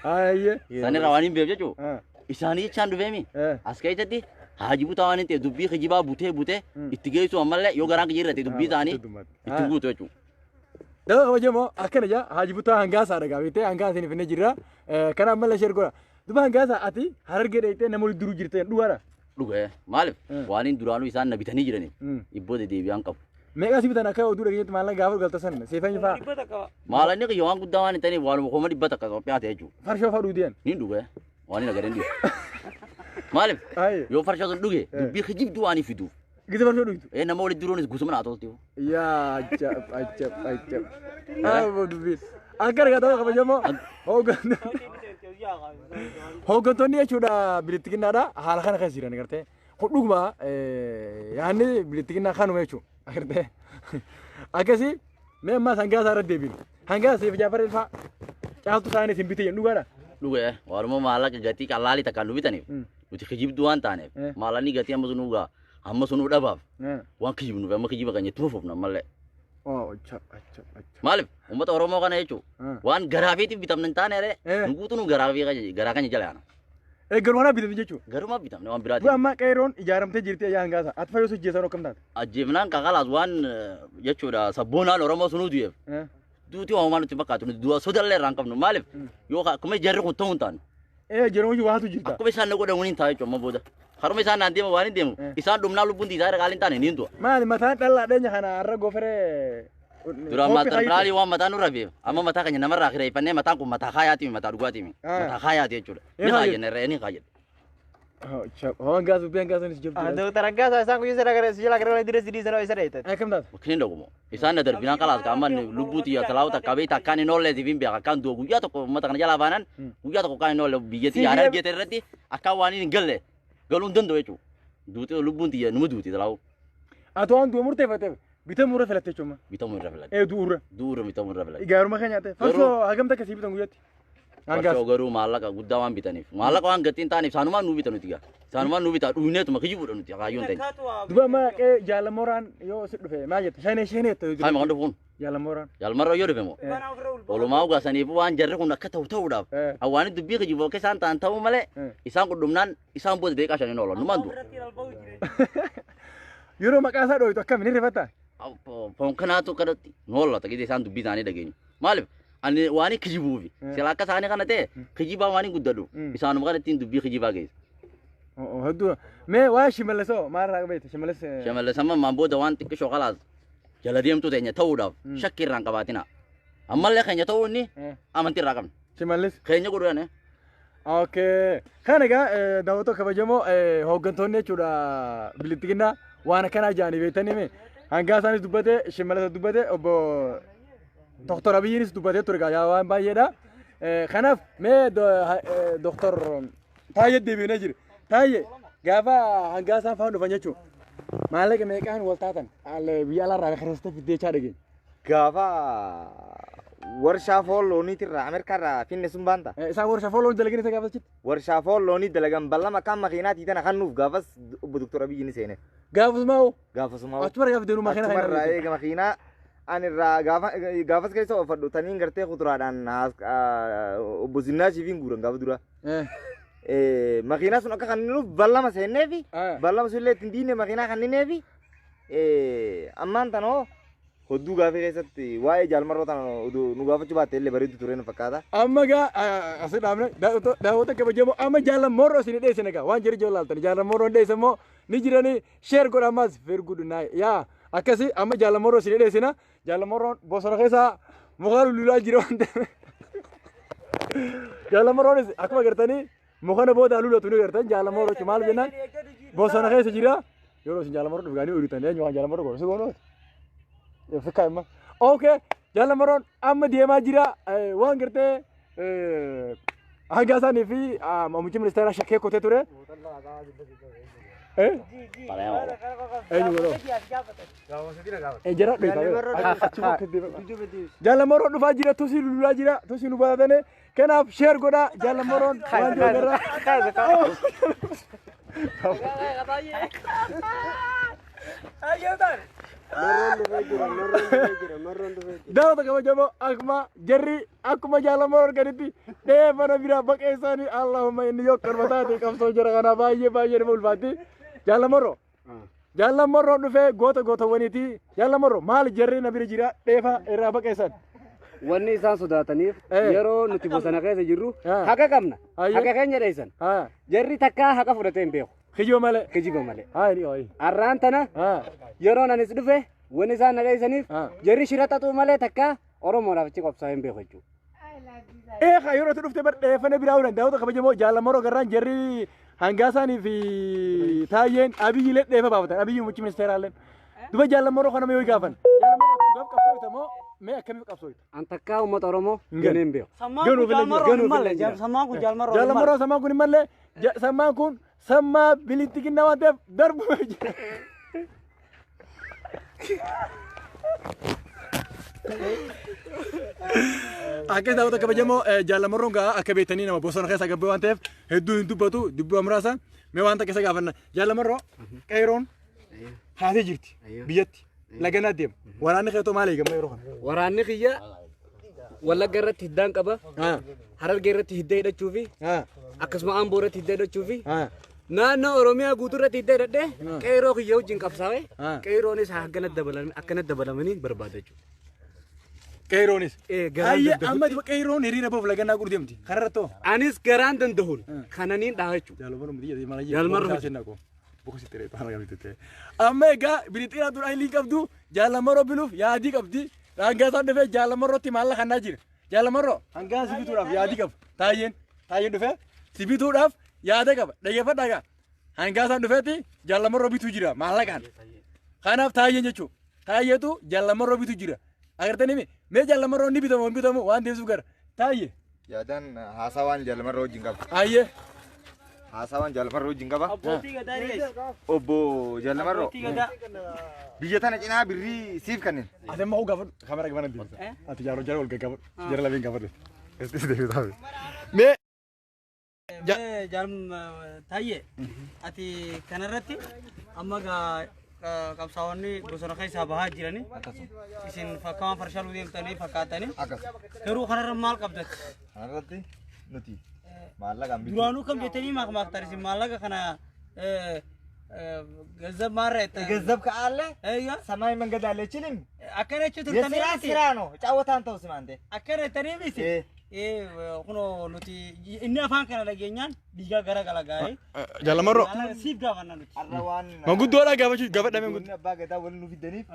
Speaker 1: Ayyee.
Speaker 5: sanirraa waan hin beef jechuudha. Isaanii jechaan dhufeemi. As keessatti haaji butaa waan hin ta'eef dubbii kijibaa butee butee itti geessu ammallee yoo garaan kijirrate dubbii isaanii itti guutu jechuudha.
Speaker 1: Dawa kabajamoo akkana jaa haaji butaa hangaasaa dhagaa beektee hangaa isin finne jirra. Kana ammallee share godha. Duba hangaasaa ati Harargee dheeytee nama walitti duruu jirteen dhugaadha.
Speaker 5: Dhugee maaliif waan hin duraanuu isaan na bitanii jiraniif ibboo dedeebi'aan qabu.
Speaker 1: Meeqa si bitan akka oduu dhageenyetti maallaqa gaafa galta san seefan fa'aa
Speaker 2: 100.
Speaker 5: Maalanni kiyya waan guddaa waan hin ta'aniif waanuma 100,000 Itoophiyaa ta'e jechuudha.
Speaker 1: Farshoo fa'aa dhuudeen.
Speaker 5: Ni dhugee waan hin agareen dhiyu. Maaliif yoo farshoo sun dhuge dubbii kijibduu waan hin fiduuf.
Speaker 1: Gisa farshoo dhugdu.
Speaker 5: Ee, nama walitti duruunis gosuma naa tolti.
Speaker 1: Yaa ajab ajab ajab. Haa, dubbiin. Akka argaa ta'uu kabajamoo hooggantoonni jechuudha bilittiginnaadha haala kana keessa jiran agartee. Kun dhuguma yaadni bilittiginnaa kanuma jechuudha agartee. Akkasii mee ammaas hangaa isaa irra deebinu. Hangaa siif Jaafar fa'aa caaltu isaanii isin bitee dhugaadha.
Speaker 5: Dhugee waanuma maallaqa gatii qalaalii takkaan nu bitaniif nuti kijibduu waan taaneef maallaqni gatii amma sunuu gaa amma sunuu dhabaaf waan kijibnuuf amma kijiba keenya itti fufna ammallee.
Speaker 1: Oh, ajab ajab ajab.
Speaker 5: Maaliif uummata Oromoo kana jechuun waan garaafiitiif bitamne hin taane ree nu guutuu nu garaafii garaa keenya jala yaana.
Speaker 1: Garuu kana bitamne jechuudha.
Speaker 5: Garuma bitamne waan biraati.
Speaker 1: Dura ammaa qeeroon ijaaramtee jirti ayyaa hangaasa. Ati fayyoo sojjeessan akkam taate?
Speaker 5: Ajjeefnaan kakalaas waan jechuudha sabboonaan Oromoo sunuu du'eef. Duuti waan nutti fakkaatu nuti du'a sodallee irraa hin qabnu maaliif yoo akkuma jarri kun ta'uu hin taane.
Speaker 1: Ee, jedhamu waatu jirta.
Speaker 5: Akkuma isaan na godhan waliin ta'a jechuudha amma booda. Haruma isaan naan deema waan hin deemu isaan dhumnaa lubbuun isaa irra qaaliin taane niin du'a.
Speaker 1: Maali mataan dhallaa dheenya kana har'a gooferee.
Speaker 5: Dura mataa biraalii waan mataa nurra beef amma mataa keenya namarraa kireeffannee mataan kun mataa kaayaati mataa dhugaatii mataa kaayaati jechuudha. Ni kaayyanna irra ni kaayyanna.
Speaker 1: Hangaas dubbii hangaas jabdu.
Speaker 4: Doktar Hangaasa isaan guyyaa sana gara sijala gara dire sidii sana isa dheetan.
Speaker 1: Akkam taate?
Speaker 5: Bakki dhagumo. Isaan na darbinaan kalaas ka amma lubbuu tiyya talaa'u takka beekta akkaan hin oolleetiif hin beeka akkaan du'a guyyaa tokko uummata kana jalaa baanaan guyyaa tokko akkaan hin oolle biyyattii Harargee irratti akkaan waan hin galle galuu hin danda'u jechuudha. Duuti lubbuun tiyya numa duuti talaa'u.
Speaker 1: Ati waan du'a murteeffateef bitamuu irra filatte jechuudha.
Speaker 5: Bitamuu irra filatte.
Speaker 1: Ee, du'uurra.
Speaker 5: Du'uurra bitamuu irra filatte.
Speaker 1: Gaaruma keenya ta'e. Farshoo hagam takka sii bitan guyyaatti?
Speaker 5: Farshoo garuu maallaqa guddaa waan bitaniif maallaqa waan gatiin hin taaneef isaanumaan nuu bita nuti gaa. Isaanumaan nuu bita dhuyineetuma kijibuudha nuti kaayyoon ta'e.
Speaker 1: Duba amma qee jaalammooraan yoo si dhufe maal jette? Shanee shanee jette.
Speaker 5: Kaayima kan dhufuun.
Speaker 1: Jaalammooraan.
Speaker 5: Jaalmarra yoo dhufe moo? Oolumaa ugaasaniif waan jarri kun akka ta'u ta'uudhaaf. Hawaani dubbii kijibu akka isaan ta'an ta'uu malee isaan qudhumnaan isaan booda deeqaa shaniin oolan numaan du'a.
Speaker 1: Yeroo maqaa isaa dhooytu akkam ni rifatta?
Speaker 5: Foon kanaatu kanatti nu hollata gidee isaan dubbii isaanii dhageenyu. Maaliif ani waan kijibuufi sila akka isaanii kana ta'e kijibaa waan hin guddadhu isaanuma kana ittiin dubbii kijibaa geessa.
Speaker 1: Hedduu mee waa Shimallisoo maalirraa beekte Shimallis?
Speaker 5: Shimallis amma maan booda waan xiqqishoo kalaas jala deemtuu teenya ta'uudhaaf shakkii irraa hin qabaatina. Ammallee keenya ta'uu inni amantii irraa qabna.
Speaker 1: Shimallis.
Speaker 5: Keenya godhuudhaan.
Speaker 1: Okay. Kan egaa daawwattoota kabajamoo hooggantoonni jechuudha bilittiginnaa waan akkanaa jaanii beektanii mee hangaa isaanis dubbate Shimallis dubbate obbo Doktor Abiyyiinis dubbatee ture gaa waan baay'eedha. Kanaaf mee Doktor Taayyee deebiinee jira. Taayyee gaafa hangaa isaan faana dhufan jechuudha. Maallaqa meeqaan wal taatan biyya alaarraa kireessitee fiddee jechaa dhageenya.
Speaker 3: Gaafa warshaa foon looniitirraa Ameerikaarraa finne sun baanta.
Speaker 1: Isaan warshaa foon loonii dalagan isa gaafa achitti.
Speaker 3: Warshaa foon loonii dalagan ballama kan makiinaatii tana kannuuf gaafas obbo Doktor Abiyyi ni seene.
Speaker 1: Gaafasumaa hoo?
Speaker 3: Gaafasumaa hoo.
Speaker 1: Achuma gaafa deemu makiinaa kana.
Speaker 3: Achumarraa eega makiinaa ani irraa gaafa gaafas keessa oofadhu taniin gartee kuduraadhaan obbo Zinnaashiif hin guuran gaafa dura. Makiinaa sun akka kanninuuf ballama seenneefi ballama sun illee ittiin diinne makiinaa kannineefi ammaan tanoo hodduu gaafii keessatti waa'ee jaalmarroo tana nu gaafachuu baatte illee bareedu ture nu fakkaata.
Speaker 1: Amma gaa asi dhaabne daawwata kabajamoo amma jaalammoorroo isin dhiyeessine gaa waan jiru jaallatani jaalammoorroo dhiyeesse immoo ni jiranii share godha ammas very good night yaa akkasii amma jaalammoorroo isin dhiyeessina jaalammoorroon bosona keessaa muka lululaa jira waan ta'eef jaalammoorroonis akkuma agartanii mukana booda lulatu ni agartan jaalammoorroo jechuun maal jennaan bosona keessa jira yeroo isin jaalammoorroo dhufgaanii ooltan eenyu waan jaalammoorroo godhu si goonuuti. Fikkaa imma. Okay, jaalammoorroon amma deemaa jira waan gartee Hanga isaanii fi muummichi ministeeraa shakkee kotee ture. Eh? Eenyu godhoo? Jara dhufa. Jaalamoroon dhufaa jira, tusii lulaa jira, tusii nu baatane. Kanaaf share godhaa jaalamoroon waan jiru irraa. Daawwata kabajamoo, akkuma jarri akkuma jaalamoroon arganitti dheefana biraa baqee isaanii Allahumma inni yoo korma taate qabsoo jara kana baay'ee baay'ee nama ulfaatti. Jaalamoroo. Jaalamoroon dhufee goota gootawwaniiti. Jaalamoroo, maal jarri na bira jira dheefa irraa baqeessan?
Speaker 6: Wanni isaan sodaataniif yeroo nuti bosona keessa jirru haqa qabna. Haqa keenya dheessan. Jarri takkaa haqa fudhatee hin beeku.
Speaker 1: Kijiba malee.
Speaker 6: Kijiba malee.
Speaker 1: Haa ni ooyi.
Speaker 6: Har'aan tana yeroon anis dhufe wanni isaan na dheessaniif jarri shira xaxuu malee takkaa Oromoodhaaf achi qabsaa'ee hin beeku jechuudha.
Speaker 1: Eegaa yeroo itti dhufte bar dheeffana biraa oolan. Daawwata kabajamoo, jaalamoroo garraan jarri hangaasaanii fi taayyeen Abiyyiilee dheefa baafatan, Abiyyi muummichi ministeeraallee. Duba jaalamoroo kana yoo gaafan, jaalamoroo dhugaaf qabsooyta moo mee akkamiif qabsooyta?
Speaker 6: An takkaa uummata Oromoo
Speaker 1: Hin
Speaker 6: ganee hin beeku.
Speaker 2: Sammaan kun
Speaker 1: Ganuu
Speaker 2: jaalmarroo
Speaker 6: ganuu
Speaker 2: hin malle.
Speaker 6: fillee jira.
Speaker 2: Sammaan kun jaalmarroo hin malle.
Speaker 1: Jaalamoroo sammaan kun hin malle, sammaan kun sammaa bilitti waan ta'eef darbu jira. Akkas daawwata kabajamoo, jaalamorroon gaa akka beektanii nama bosona keessa gabbee waan ta'eef hedduu hin dubbatu, dubbii muraasa mee waan takka isa gaafanna. Jaalamorroo, qeeroon haatee jirti biyyatti laganaa deema. Waraanni keetoo maal eegama yeroo kana?
Speaker 6: Waraanni kiyya Wallagga irratti hiddaan qaba. Harargee irratti hidda hidhachuu fi akkasuma Amboo irratti hidda hidhachuu fi naannoo Oromiyaa guutuu irratti hidda hidhadhee qeeroo kiyya wajjin qabsaa'ee qeeroonis akkana dabalamanii barbaada jechuudha.
Speaker 1: Qeeroonis.
Speaker 6: Garaan
Speaker 1: Ayyee
Speaker 6: danda'u.
Speaker 1: amma duba qeeroon hiriira boof lagannaa gurguruu deemti. Kanarrattoo.
Speaker 6: Anis garaan danda'uun kananiin dhaha jechuudha.
Speaker 1: Jaalmarroo miti jedhee mana
Speaker 6: Jaalmarroo.
Speaker 1: Amma egaa birixiraa dura ilii qabdu jaalamarroo biluuf yaadii qabdi. Hangaa isaan dhufee jaalamarrootti maallaqa kannaa jira. Jaalamarroo hangaa si bituudhaaf yaadii qaba. Taayyeen dhufee si bituudhaaf yaada qaba. Dhaggeeffadhaa egaa. Hangaa isaan dhufeetti jaalamarroo bituu jira maallaqaan. Kanaaf taayyeen jechuudha. Taayyeetu jaalamarroo bituu jira. Agartanii mi? Mee jaalamarroo ni bitamu hin bitamu waan deebisuuf gara. Taayyee.
Speaker 3: Yaadaan haasawaan jaalmarra wajjin qaba.
Speaker 1: Taayyee.
Speaker 3: Haasawaan jaalmarra wajjin qaba.
Speaker 2: Abbootii gadaa dhiyeessi.
Speaker 3: Obbo Jaalmarroo,
Speaker 2: Abbootii gadaa.
Speaker 3: biyya tana cinaa birrii siif kanneen.
Speaker 1: Ati amma gaafadhu kamera gamana deebisa. Ati jaaroo jara wal gaggaafadhu. Jara lameen gaafadhu. Estis deebisa. Mee
Speaker 2: Jaalm Taayyee, ati kanarratti amma gaa qabsaa'onni bosona keessaa bahaa jirani isin fakkaawwan farshaluu deemtanii fakkaatanii garuu kanarra maal qabdatti?
Speaker 3: Kanarratti nuti maallaqaan bituu.
Speaker 2: Duraanuu kam jettanii maakmaaktan isin maallaqa kana ገንዘብ ማረ
Speaker 3: ገንዘብ ከአለ
Speaker 2: Eeyya.
Speaker 3: ሰማይ መንገድ አለ ይችልም
Speaker 2: Akkana jechuun
Speaker 3: የስራ
Speaker 2: turtanii miti.
Speaker 3: ስራ ነው። ጫወታን ተው ስማ አንተ።
Speaker 2: Akkana jettanii miti. Kunoo nuti inni afaan kana dhageenyaan dhiigaa gara gala gaa'ee.
Speaker 1: Jaalamarroo.
Speaker 2: Siif gaafanna nuti.
Speaker 3: Har'a waan
Speaker 1: Manguddoodhaa gaafachuu gaafadha manguddoo.
Speaker 3: Abbaa gadaa waliin nu fidaniif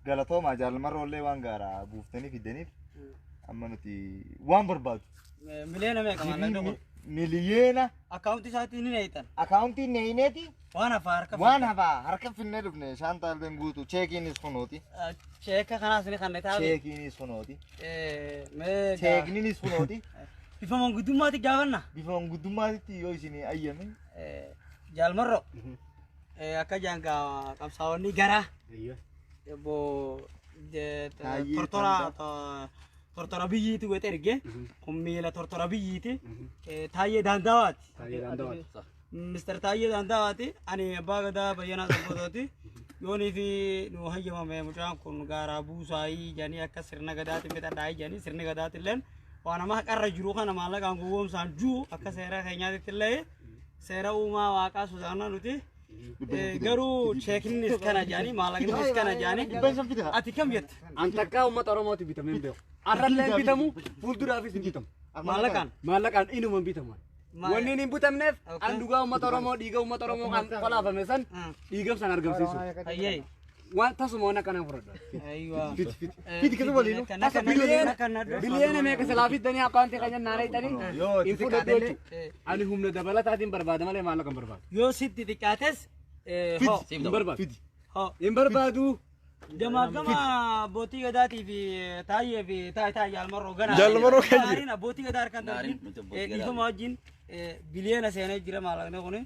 Speaker 3: galatooma. Jaalmarroollee waan gaaraa buuftanii fidaniif amma nuti waan barbaadu.
Speaker 2: Miliyoona meeqa maallaqni kun?
Speaker 3: Miliyoona.
Speaker 2: Akkaawuntii isaatti ni neeytan.
Speaker 3: Akaawuntii neeyneeti.
Speaker 2: Waan hafaa harka.
Speaker 3: Waan hafaa harka finnee dhufne shaantaalleen guutu cheekiinis kunooti.
Speaker 2: Cheeka kanaas ni kan taa'e.
Speaker 3: Cheekiinis kunooti.
Speaker 2: Mee
Speaker 3: Cheekniinis kunooti.
Speaker 2: bifa manguddummaatti gaafanna.
Speaker 3: Bifa manguddummaatitti yoo isin ayyame.
Speaker 2: Jaalmarro, akka jaangaa qabsaa'onni garaa obbo
Speaker 3: Taayyee
Speaker 2: tortora tortora biyyiiti godhe erge kun miila tortora biyyiiti Taayyee Daandaawaati.
Speaker 6: Taayyee Daandaawaati.
Speaker 2: Mister Taayyee Daandaawaati, ani abbaa gadaa Bayyanaa Sanbootooti. Yoonii fi nu hayyamame mucaan kun gaaraa buusaayii jedhanii akka sirna gadaatti fixadhaayii jedhanii sirni gadaatti illeen waan nama haqarra jiru kana maallaqaan gowwoomsaan jiru akka seera keenyaatti illee seera uumaa waaqaa sodaannaa nuti. Garuu cheeknis kana jedhanii maallaqnis kana jedhanii ati kam jette?
Speaker 6: An takkaa uummata Oromooti bitamee hin beeku. Har'allee hin bitamu, fuulduraafis hin bitamu.
Speaker 2: Maallaqaan.
Speaker 6: Maallaqaan inuma hin bitamu. Wanni hin bitamneef an dhugaa uummata Oromoo, dhiiga uummata Oromoo kan qolaafame san dhiigam san argamsiisu.
Speaker 2: Ayyee.
Speaker 6: Waan tasuma waan akkanaa fudhadha.
Speaker 2: Aywa.
Speaker 3: Fiti keessa waliinu.
Speaker 2: Tasa
Speaker 6: Biliyoona meeqa silaa fiddanii akkaawuntii keenya naanna'itanii
Speaker 3: Yoo
Speaker 6: hin fudhadhu jechuudha. Ani humna dabalataatiin barbaada malee maallaqa hin barbaadu.
Speaker 2: Yoo sitti xiqqaates hoo
Speaker 6: Hin barbaadu.
Speaker 2: Hoo
Speaker 6: Hin barbaadu.
Speaker 2: Gama abbootii gadaatii fi taayyee fi taay taay jaalmarroo ganaa.
Speaker 1: Jaalmarroo kan jiru.
Speaker 2: Naariin abbootii gadaa harkaan
Speaker 5: Naariin
Speaker 2: darbiin
Speaker 5: nuti abbootii gadaa.
Speaker 2: dhiifama wajjin biliyeena seenee jira maallaqni kuni.